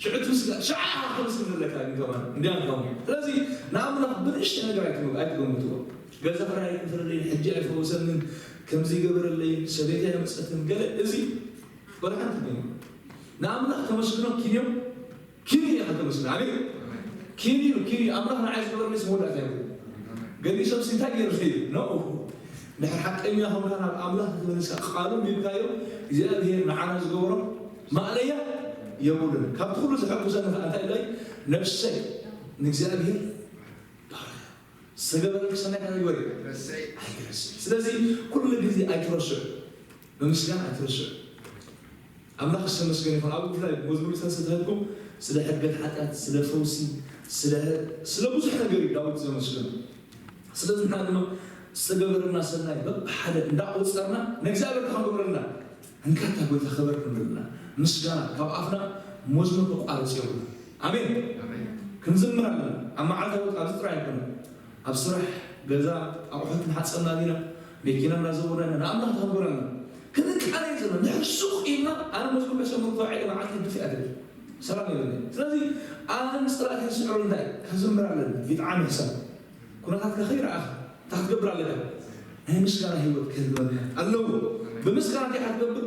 ሽዑ ትምስጋ ሽዓ ክምስግን ዘለካ ግን ከማን እንዲያ ንካሙ ስለዚ ንኣምላኽ ብንእሽተ ነገር ኣይትገምትዎ ገዛ ክራይ ኣይክፍለለይን ሕጂ ኣይፈወሰንን ከምዚ ይገበረለይን ሰበይቲ ኣይመፀትን ገለ እዚ ወላ ሓንቲ ገይሩ ንኣምላኽ ተመስግኖ ኪንዮ ኪንዮ ኢኻ ተመስግኖ ኣቤት ኪንዩ ኪንዩ ኣምላኽ ንዓይ ዝገበረለይስ መወዳእታ ይብሉ ገሊኡ ሰብሲ እንታይ ገይሩ እዩ ነኡ ድሕር ሓቀኛ ኾንካ ናብ ኣምላኽ ክትመልስካ ቃሉ ሚልካዮ እግዚኣብሔር ንዓና ዝገበሮ ማእለያ የብሉን ካብቲ ኩሉ ዘሐጉሰኒ ከዓ እንታይ ኢሎይ ነፍሰይ ንእግዚኣብሔር ባርኽ። ዝተገበረልኪ ሰናይ እንታይ ግበሪ? ኣይትረስዒ። ስለዚ ኩሉ ግዜ ኣይትረስዑ፣ ብምስጋና ኣይትረስዑ። ኣምላኽ ዝተመስገነ ይኹን። ኣብ ብፍላይ መዝሙር ዝተሰተትኩም ስለ ሕድገት ሓጢኣት፣ ስለ ፈውሲ፣ ስለ ስለ ብዙሕ ነገር እዩ ዳዊት ዘመስግን። ስለዚ ንሕና ድማ ዝተገበረልና ሰናይ በብሓደ እንዳቆጸርና ንእግዚኣብሔር ክንገብረልና እንካታ ጎይታ ክበር ክንብልና ምስጋና ካብ ኣፍና መዝሙር ክቋረጽ የብሉ። ኣሜን። ክንዝምር ኣለና። ኣብ መዓልታዊ ኣብዚ ጥራይ ኣይኮነ፣ ኣብ ስራሕ፣ ገዛ፣ ኣቑሑት ንሓጸብና ዲና፣ መኪና እናዘወርና ኢና ንኣምላኽ ተኽብረና ክንቃለይ ዘለና ንሕሱቕ ኢልና ኣነ መዝሙር ከሰምር ተባዒለ መዓልቲ ድፊ ኣትብል ሰላም የብለኒ። ስለዚ ኣነ ንፅላት የስዕሩ እንታይ ከዝምር ኣለኒ ይጥዓም ይሕሰብ ኩነታትካ ከይረኣኻ እንታይ ክትገብር ኣለካ? ናይ ምስጋና ህይወት ክህልወካ ኣለዎ። ብምስጋና እንታይ ክትገብር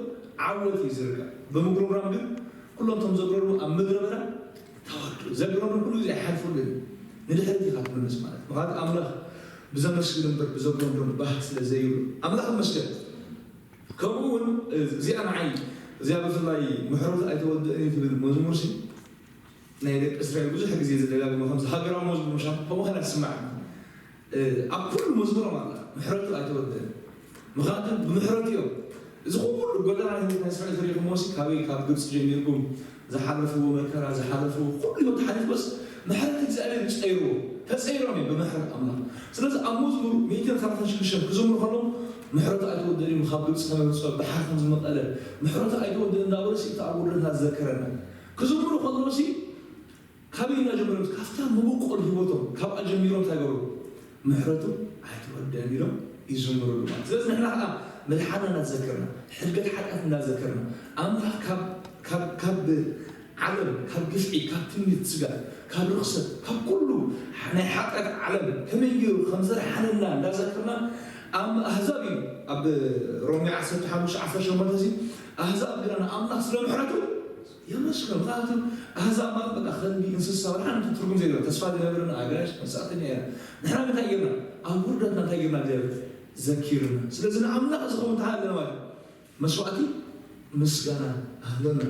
ዓወት እዩ ዝርከብ። ብምጉርምራም ግን ኩሎም እቶም ዘጉረሩ ኣብ ምድረ በዳ ተወዱ። ዘጉረሩ ኩሉ ግዜ ኣይሓልፉሉን። ንድሕሪት ኢኻ ትምለስ ማለት ምኽንያቱ ኣምላኽ ብዘመስግን እምበር ብዘጉረምርም ባህ ስለ ዘይብሉ ኣምላኽ ይመስገን። ከምኡ እውን እዚኣ ንዓይ እዚኣ ብፍላይ ምሕረቱ ኣይተወድእን እዩ ትብል መዝሙር ሲ ናይ ደቂ እስራኤል ብዙሕ ግዜ ዝደጋግሞ ከምዚ ሃገራዊ መዝሙር ምሻ ከምኡ ከላ ትስማዕ ኣብ ኩሉ መዝሙሮም ኣላ ምሕረቱ ኣይተወደን። ምኽንያቱ ብምሕረቱ እዮም እዚ ኩሉ ጎደና ህይወት ናይ እስራኤል ተሪኹሞ ሲ ካበይ ካብ ግብፂ ጀሚርኩም ዝሓለፍዎ መከራ ዝሓለፍዎ ኩሉ ህይወት ሓሊፍዎስ ምሕረት እግዚኣብሔር ጸይርዎ ተጸይሮም እዮም ብምሕረት ኣምላኽ። ስለዚ ኣብ መዝሙር ሚእትን ሰላሳን ሽዱሽተን ክዝምሩ ከለዉ ምሕረቱ ኣይተወደን እዩ ካብ ግብፂ ተመልሶ ባሕሪ ከም ዝመቐለ ምሕረቱ ኣይተወደን እንዳበሉ ሲ እቲ ኣብ ውርደትና ዝዘከረና ክዝምሩ ከለዉ ሲ ካበይ እናጀመሮም ካብታ መበቆል ህይወቶም ካብኣ ጀሚሮም እንታይ ገበሩ ምሕረቱ ኣይተወደን ኢሎም ይዝምርሉ ማለት ስለዚ ንሕና ከዓ ምድሓና እናተዘከርና ሕድገት ሓጢኣት እናተዘከርና ኣምላኽ ካብ ዓለም ካብ ግፍዒ ካብ ትምኒት ስጋ ካብ ርኽሰት ካብ ኩሉ ናይ ሓጢኣት ዓለም ከመይ ገይሩ ከም ዘድሓነና እንዳዘከርና ኣብ ኣህዛብ እዩ ኣብ ሮሜ ዓሰርተ ሓሙሽተ ዓሰርተ ሸሞንተ እዚ ኣህዛብ ግና ንኣምላኽ ስለ ምሕረቱ የመስግኑ። ምኽንያቱ ኣህዛብ ማለት በቃ ከልቢ፣ እንስሳ፣ ወላ ሓንቲ ትርጉም ዘይብላ ተስፋ ዝነበረን ኣጋይሽ መሳእተኛ ኢና። ንሕና ግን እንታይ ጌርና? ኣብ ውርደትና እንታይ ጌርና? እግዚኣብሔር ዘኪርና። ስለዚ ንኣምላኽ ዝኸውን እንታይ ኣለና ማለት እዩ? መስዋእቲ ምስጋና ኣለና።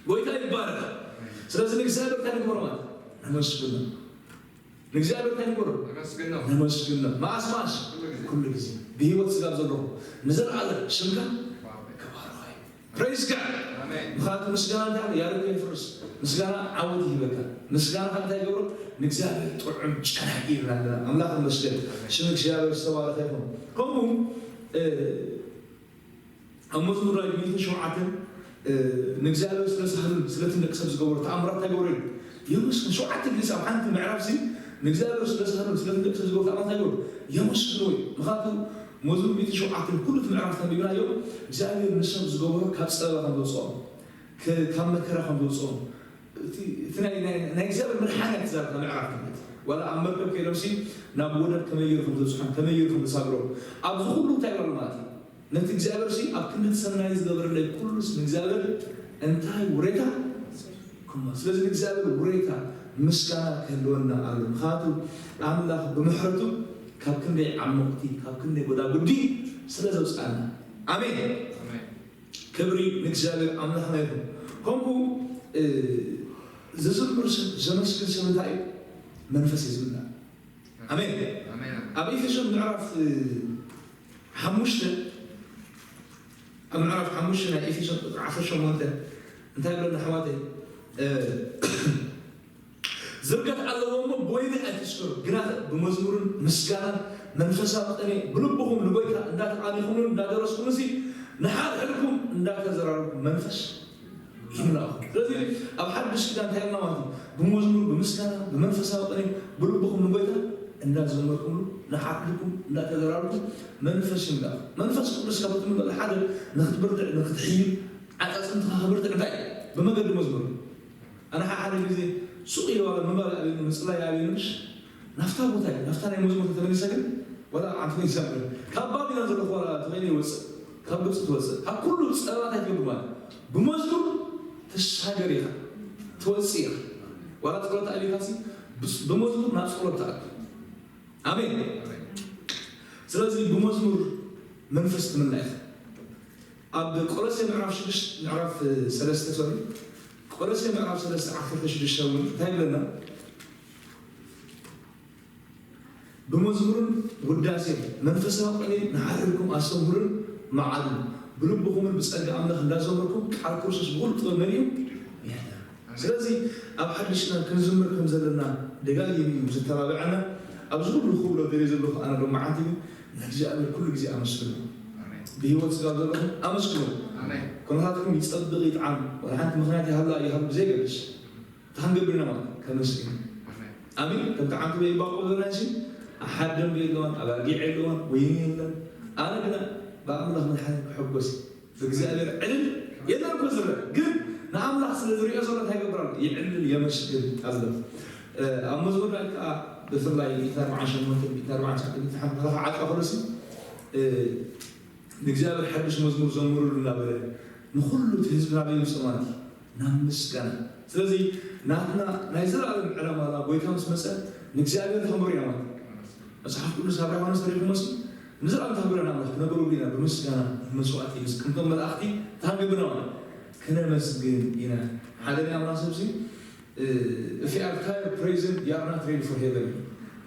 ጎይታ ይባረክ። ስለዚ ንእግዚኣብሔር እንታይ ንግበሮ ማለት እዩ? ነመስግኖ። ንእግዚኣብሔር እንታይ ንገሮ? ነመስግኖ። ነመስግኖ። መዓስ መዓስ? ኩሉ ግዜ። ኩሉ ግዜ። ብህይወት ስጋብ ዘለኹ ንዘለዓለም ሽምካ ይባረክ። ክባረኽ እዩ። ፕሬዝ ጋድ። ኣሜን። ምኽንያቱ ምስጋና እንታይ ኣሎ? ያርግ የፍርስ። ምስጋና ዓወት ይህበካ። ምስጋና ካብ እንታይ ይገብሮ? ንእግዚኣብሔር ጥዑም ጨናቂ ይብላ ኣለና። ኣምላኽ ይመስገን። ኣሜን። ሽም እግዚኣብሔር ዝተባረኸ ይኹን። ከምኡ እ፣ ኣብ መዝሙር ዳዊት ሚእትን ሸውዓተን ንእግዚኣብሔር ስለ ሳህሉን ስለትን ደቂ ሰብ ዝገበሮ ተኣምራት እንታይ ገበሩ ኢሉ የመስግን። ሸውዓተ ግዜ ኣብ ሓንቲ ምዕራፍ ሲ ንእግዚኣብሔር ስለ ሳህሉን ስለትን ደቂ ሰብ ዝገበሮ ተኣምራት እንታይ ገበሩ የመስግንዎ እዩ። ምኽንያቱ መዝሙር ሚእትን ሸውዓተን ኩሉ እቲ ምዕራፍ ተንቢብናዮ እግዚኣብሔር ንሰብ ዝገበሮ ካብ ፀበባ ከም ዘውፅኦም ክ- ካብ መከራ ከም ዘውፅኦም እቲ እቲ ናይ ናይ- ናይ እግዚኣብሔር ምድሓን እያ ትዛረብ እታ ምዕራፍ ማለት ዋላ ኣብ መርከብ ከይዶም ሲ ናብ ወደብ ከመይ ገይሩ ከም ዘብፅሖም ከመይ ገይሩ ከም ዘሳግሮም ኣብዚ ኩሉ እንታይ ይብሉ ማለት እዩ ነቲ እግዚኣብሔር ሲ ኣብ ክንዲ እቲ ሰናይ ዝገበረለይ ኩሉስ ንእግዚኣብሔር እንታይ ውሬታ ክሞ ስለዚ ንእግዚኣብሔር ውሬታ ምስጋና ክህልወና ኣሎ ምክንያቱ ኣምላኽ ብምሕረቱ ካብ ክንደይ ዓሞቕቲ ካብ ክንደይ ጎዳጉዲ ስለ ዘውፅኣና ኣሜን ክብሪ ንእግዚኣብሔር ኣምላኽና ይኹን ከምኡ ዝዝምር ሰብ ዘመስግን ሰብ እንታይ እዩ መንፈስ እዩ ዝምና ኣሜን ኣብ ኤፌሶን ምዕራፍ ሓሙሽተ ኣብ ምዕራፍ ሓሙሽተ ናይ ኤፌሶን ቁፅሪ ዓሰርተ ሸሞንተ እንታይ ብለና ኣሕዋተይ ዝርገት ኣለዎ እሞ ብወይኒ ኣይትስከሩ ግና ብመዝሙርን ምስጋናን መንፈሳዊ ቅኔ ብልብኹም ንጎይታ እንዳተቓኒኹምን እንዳደረስኩምሲ ንሓድሕድኩም እንዳተዘራረብኩም መንፈስ ይምላእኹም ስለዚ ኣብ ሓድሽ ኪዳን እንታይ ኢልና ማለት እዩ ብመዝሙር ብምስጋና ብመንፈሳዊ ቅኔ ብልብኹም ንጎይታ እንዳዘመርኩምሉ ንሓድሕድኩም እንዳተዘራረብኩም መንፈስ ይምላእኹም መንፈስ ቅዱስ ካብ ትምልእ ሓደ ንክትብርትዕ ንክትሕይል ዓፃፅምትኻ ክብርትዕ እንታይ እዩ ብመገዲ መዝሙር ኣነ ሓደ ግዜ ሱቕ ኢለ ዋላ ምንባብ ይኣብየኒ ምፅላይ ይኣብየኒ ምሽ ናፍታ ቦታ እዩ ናፍታ ናይ መዝሙር ተተመሊሰ ግን ዋላ ዓንትወይ ይሰምዕ ካብ ባቢሎን ዘለኹ ዋላ ተኸይነ ይወፅእ ካብ ግብፂ ትወፅእ ካብ ኩሉ ፀበባ እንታይ ትገብር ማለት ብመዝሙር ትሻገር ኢኻ ትወፅእ ኢኻ ዋላ ፀሎት ኣቢልካሲ ብመዝሙር ናብ ፀሎት ትኣቱ ኣሜን ስለዚ ብመዝሙር መንፈስ ትምላ ኢኻ ኣብ ቆሎሴ ምዕራፍ ሽዱሽተ ምዕራፍ ሰለስተ ሶሪ ቆሎሴ ምዕራፍ ሰለስተ ዓሰርተ ሽዱሽተ እውን እንታይ ይብለና? ብመዝሙርን ውዳሴን መንፈሳዊ ቅኔ ንሓድሕድኩም ኣስተምህሩን መዓሉ፣ ብልብኹምን ብጸጋ ኣምላኽ እንዳዘመርኩም ቃል ክርስቶስ ብኹሉ ጥበብ መሊኡ ይሕደር። ስለዚ ኣብ ሓድሽና ክንዝምር ከም ዘለና ደጋጊሙ እዩ ዝተባብዐና። ኣብዚ ኩሉ ክብሎ ደልየ ዘለኹ ኣነ ሎማዓንቲ ግን ንእግዚኣብሔር ኩሉ ግዜ ኣመስግኑ። ብህይወት ስጋ ዘለኹም ኣመስግኑ። ኩነታትኩም ይጸብቕ ይጥዓም፣ ወላ ሓንቲ ምኽንያት ይሃሉ ኣይሃሉ ብዘየገድስ፣ እንታይ ክንገብር ኢና ማለት ከመስግን። ኣሜን። ከምቲ ዓንቱ በይ ባቆ ዘለናሲ፣ ኣሓት ደንበ የለዋን፣ ኣባጊዕ የለዋን፣ ወይኒ የለን። ኣነ ግና ብኣምላኽ መድሓኒ ክሕጎስ፣ ብእግዚኣብሔር ዕልል የለን እኮ ዝረአ። ግን ንኣምላኽ ስለ ዝሪኦ ዘሎ እንታይ ይገብር ኣሎ? ይዕልል፣ የመስግን ኣሎ። እ፣ ኣብ መዝሙር ዳዊት ከኣ ብፍላይ ሚእቲ ኣርባዓን ሸሞንተን፣ ሚእቲ ኣርባዓን ትሽዓተን፣ ሚእቲ ሓምሳን ዓጽዋ ከሎሲ፣ እ፣ ንእግዚኣብሔር ሓድሽ መዝሙር ዘምሩሉ እናበለ ንኹሉ እቲ ህዝቢ ናበይ ይምጽእ ማለት እዩ? ናብ ምስጋና። ስለዚ ናትና ናይ ዘላለም ዕላማና ጎይታ ምስ መጸ ንእግዚኣብሔር ተኽብሩ ኢና ማለት እዩ። መጽሓፍ ቅዱስ ኣብ ዮሃንስ ተሪኹ መሲ ንዘላለም ተኽብረ ናብ ክነብረሉ ኢና ብምስጋና መስዋዕቲ ምስ ከምቶም መላእኽቲ ታንገብና ማለት ከነመስግን ኢና። ሓደ ናይ ኣምላኽ ሰብሲ if you are tired praising you are not ready for heaven።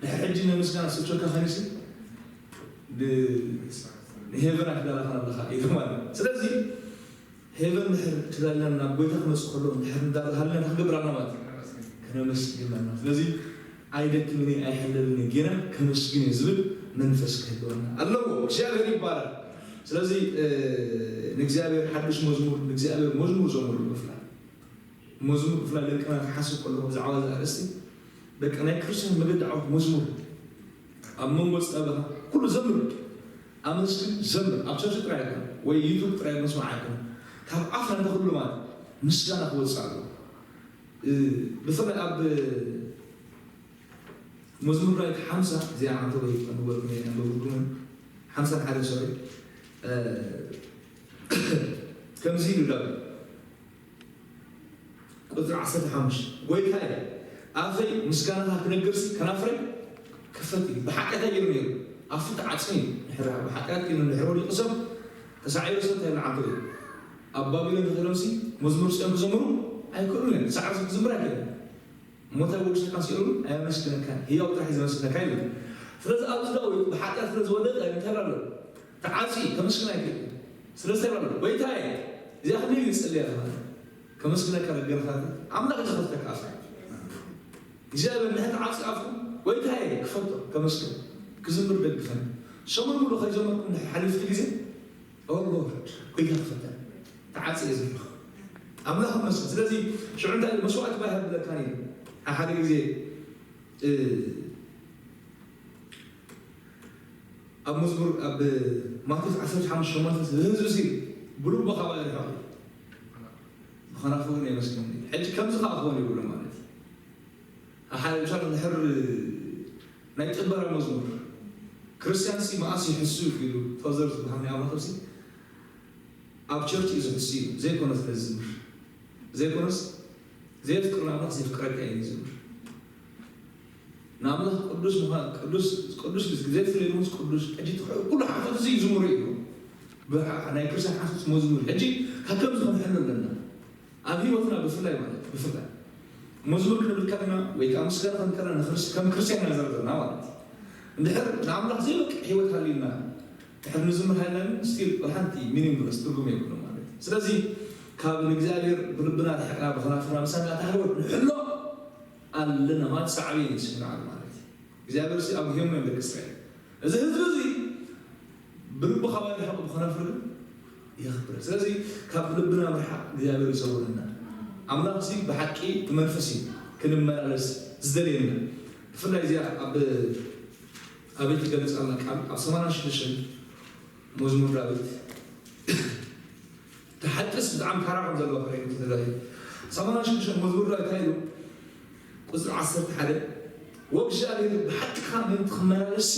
ድሕሪ ሕጂ ናይ ምስጋና ስልቸካ ከኒሲ ንሄቨን ኣይክዳላኻን ኣለኻ ኢሉ ማለት። ስለዚ ሄቨን ድሕር ክዳልና ናብ ጎይታ ክመጽእ ከሎ ድሕር እንዳሃልና እንታይ ክገብር ኣለና ማለት እዩ? ከነመስግን ኣለና። ስለዚ ኣይደክምን እየ ኣይሕለልን እየ ጌና ከመስግን እየ ዝብል መንፈስ ክህልወና ኣለዎ። እግዚኣብሔር ይባረክ። ስለዚ ንእግዚኣብሔር ሓድሽ መዝሙር ንእግዚኣብሔር መዝሙር ዘምሩ ብፍላይ መዝሙር ብፍላይ ደቅና ክሓስብ ከለኹ ብዛዕባ እዚ ኣርእስቲ በቃ ናይ ክርስትያን መገዲ ዓወት መዝሙር ኣብ መንጎ ጸበኻ ኩሉ ዘምር ኣመስግን ዘምር ኣብ ቸርች ጥራይ ኣይኮነ ወይ ዩቱብ ጥራይ መስማዕ ኣይኮነ ካብ ኣፍ ናንተ ኩሉ ማለት ምስጋና ክወጽእ ኣለዎ። ብፍላይ ኣብ መዝሙር ዳዊት ሓምሳ እዚኣ ዓንተ ወይ ኣንበበልኩም እየ ኣንበብልኩም ሓምሳ ሓደ ሶሪ ከምዚ ኢሉ ዳዊት ቁፅሪ ዓሰርተ ሓሙሽተ ጎይታየ ኣፈይ ምስጋናኻ ክነግርሲ ከናፍረይ ክፈት እዩ ብሓጢኣት ኣይሩ ነይሩ ኣፉ ተዓፅሚ እዩ ንሕራ ብሓጢኣት ኮይኑ ንሕር ወዲቁ ሰብ ተሳዒሩ ሰብ እንታይ ንዓንተ እዩ ኣብ ባቢሎን ተኸይዶምሲ መዝሙር ፅኦም ክዘምሩ ኣይክእሉን እዮም ሳዕሪ ክዝምር ኣይክእልን ሞታይ ወዱ ሰይጣን ሲኦል ኣየመስግነካን ህያው ጥራሕ እዩ ዘመስግነካ ይብል ስለዚ ኣብዚ ዳዊት ብሓጢኣት ስለ ዝወደቀ እንታይ ኣሎ ተዓፂ ከመስግን ኣይክእል ስለ ዝተባለ ጎይታየ እዚኣ ክንደይ ይፅልያ ተባለ ከመስግነካ ነገርካ ኣምላኽ ዝኸፍተካ ኣፍ እግዚኣብሔር ንሕቲ ዓፂ ኣፍኩም ጎይታየ ክፈቶ ከመስግን ክዝምር ደግፈን ሰሙን ሙሉ ከይዘመርኩም ሓሊፍቲ ግዜ ኦ ሎርድ ጎይታ ክፈተን ተዓፂ እየ ዘለኹ ኣምላኽ መስል ስለዚ ሽዑ እንታይ መስዋዕቲ ባይ ሃብለካ ሓደ ግዜ ኣብ መዝሙር ኣብ ማቴዎስ ዓሰርተ ሓሙሽተ ሸሞንተ ንህዝቢ ሲ ብልቡ ካብ ኣይርሕቕ ብኸናፍሩ የመስግን ሕጂ ከምዚ ከዓ ክኾን ይብሉ ማለት ሓደ ምሳሌ እንድሕር ናይ ጥበራ መዝሙር ክርስቲያን ሲ መኣስ ይሕሱ ኢሉ ፋዘር ዝበሃል ናይ ኣምላኽ ሲ ኣብ ቸርች እዩ ዝሕሱ እዩ ዘይኮነ ስለ ዝዝምር ዘይኮነስ ዘየፍቅር ንኣምላኽ ዘየፍቅረካ እዩ ዝዝምር ንኣምላኽ ቅዱስ ምዃን ቅዱስ ቅዱስ እዩ ዘይፍለይ ምስ ቅዱስ ሕጂ ኩሉ ሓፈት እዚ ይዝምሩ እዩ ናይ ክርስቲያን ሓፈት መዝሙር ሕጂ ካብ ከምዚ ክንሕሉ ኣለና ኣብ ህይወትና ብፍላይ ማለት ብፍላይ መዝሙር ክንብል ከለና ወይ ከዓ ምስጋና ክንከለና ከም ክርስቲያን ኢና ንዛረብ ዘለና ማለት እዩ እንድሕር ንኣምላኽ ዘይበቅዕ ህይወት ሃልዩና ድሕር ንዝምር ሃልና ግን ስቲል ሓንቲ ሚኒንግለስ ትርጉም የብሉ ማለት እዩ ስለዚ ካብ ንእግዚኣብሔር ብልብና ርሕቅና ብኸናፍርና ምሳና እታ ህይወት ንሕሎ ኣለና ማለት ሳዕቤን እዩ ስምዓሉ ማለት እዩ እግዚኣብሔር ሲ ኣብ ህዮም ደቂ እስራኤል እዚ ህዝቢ እዚ ብልቡ ካብ ኣይርሕቕ ብኸነፍር የኽብረ ስለዚ ካብ ልብና ምርሓቕ እግዚኣብሔር ይሰውረና ኣምላኽ ሲ ብሓቂ ብመንፈስ እዩ ክንመላለስ ዝደልየና ብፍላይ እዚኣ ኣብ ኣበይ ትገልፅ ኣላ ቃል ኣብ ሰማንያ ሽዱሽተ መዝሙር ዳዊት ተሓጥስ ብጣዕሚ ታራ ከም ዘለዎ ከርእየኩም ተደልየ ሰማንያ ሽዱሽተ መዝሙር ዳዊት እንታይ ኢሉ ቁፅሪ ዓሰርተ ሓደ ወእግዚኣብሔር ብሓቅኻ ምእንቲ ክመላለስሲ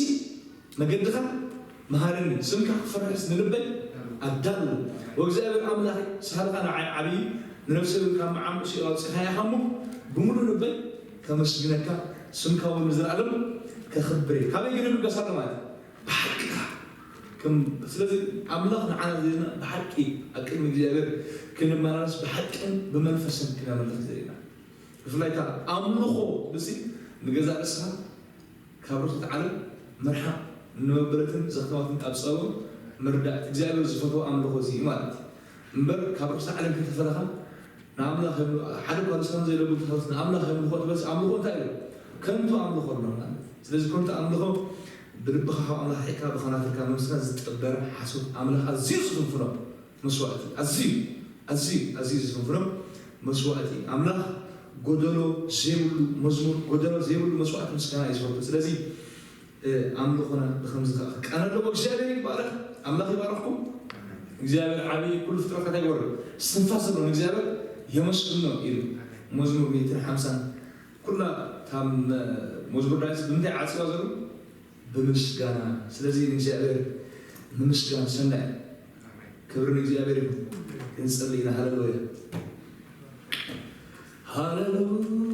መገድኻ መሃረኒ ስምካ ክፈርሕስ ንልበይ ኣዳልዎ ወእግዚኣብሔር ኣምላኽ ሳህልኻ ንዓይ ዓብዪ ንነፍሰይ እውን ካብ መዓሙቕ ሲኦል ኣውፂእኻያ እሞ ብምሉእ ልበይ ከመስግነካ ስምካ እውን ንዘለኣለም ከኽብር እየ ካበይ ግን ይብገስ ኣሎ ማለት ብሓቅኻ ከም ስለዚ ኣምላኽ ንዓና ዘለና ብሓቂ ኣብ ቅድሚ እግዚኣብሔር ክንመላለስ ብሓቅን ብመንፈስን ክነምልኽ ዘለና። ብፍላይ እታ ኣምልኾ ብሲ ንገዛእ ርእስኻ ካብ ርትዕት ዓለም ምርሓቕ፣ ንመበለትን ዘኽታማትን ካብ ጸበብ ምርዳእ፣ እቲ እግዚኣብሔር ዝፈትዎ ኣምልኾ እዚ እዩ ማለት እዩ። እምበር ካብ ርትዕት ዓለም ከይተፈለኻ ንኣምላኽ የምልኾ ሓደ እኳ ልሳን ዘይለቡ ንኣምላኽ የምልኾ ትበልሲ ኣምልኾ እንታይ እዩ? ከንቱ ኣምልኾ ኣሎ ማለት እዩ። ስለዚ ከንቱ ኣምልኾ ብልብኻ ካብ ኣምላኽ ርሒቕካ ብኸናፍርካ ምምስጋን ዝጥበረ ሓሶት ኣምላኽ ኣዝዩ ዝፍንፍኖ መስዋእቲ ኣዝዩ ኣዝዩ ኣዝዩ ዝፍንፍኖ መስዋእቲ ኣምላኽ ጎደሎ ዘይብሉ መዝሙር ጎደሎ ዘይብሉ መስዋእቲ ምስጋና እዩ ዝፈቱ። ስለዚ ኣምልኾና ብከምዚ ከዓ ክቃነ ኣለዎ። እግዚኣብሔር ይባረክ። ኣምላኽ ይባረክኩም። እግዚኣብሔር ዓብዪ ኩሉ ፍጥረታት ኣይወርድ ስንፋስ ዘለዎ ንእግዚኣብሔር የመስግኖ ኢሉ መዝሙር ሚእትን ሓምሳን ኩላ ታም መዝሙር ዳዊት ብምንታይ ዓፂዋ ዘሎ ብምስጋና። ስለዚ ንእግዚኣብሔር ንምስጋን ሰናይ ክብሪ ንእግዚኣብሔር ይኹን። ክንጸሊ ኢና። ሃለሉያ ሃለሉያ።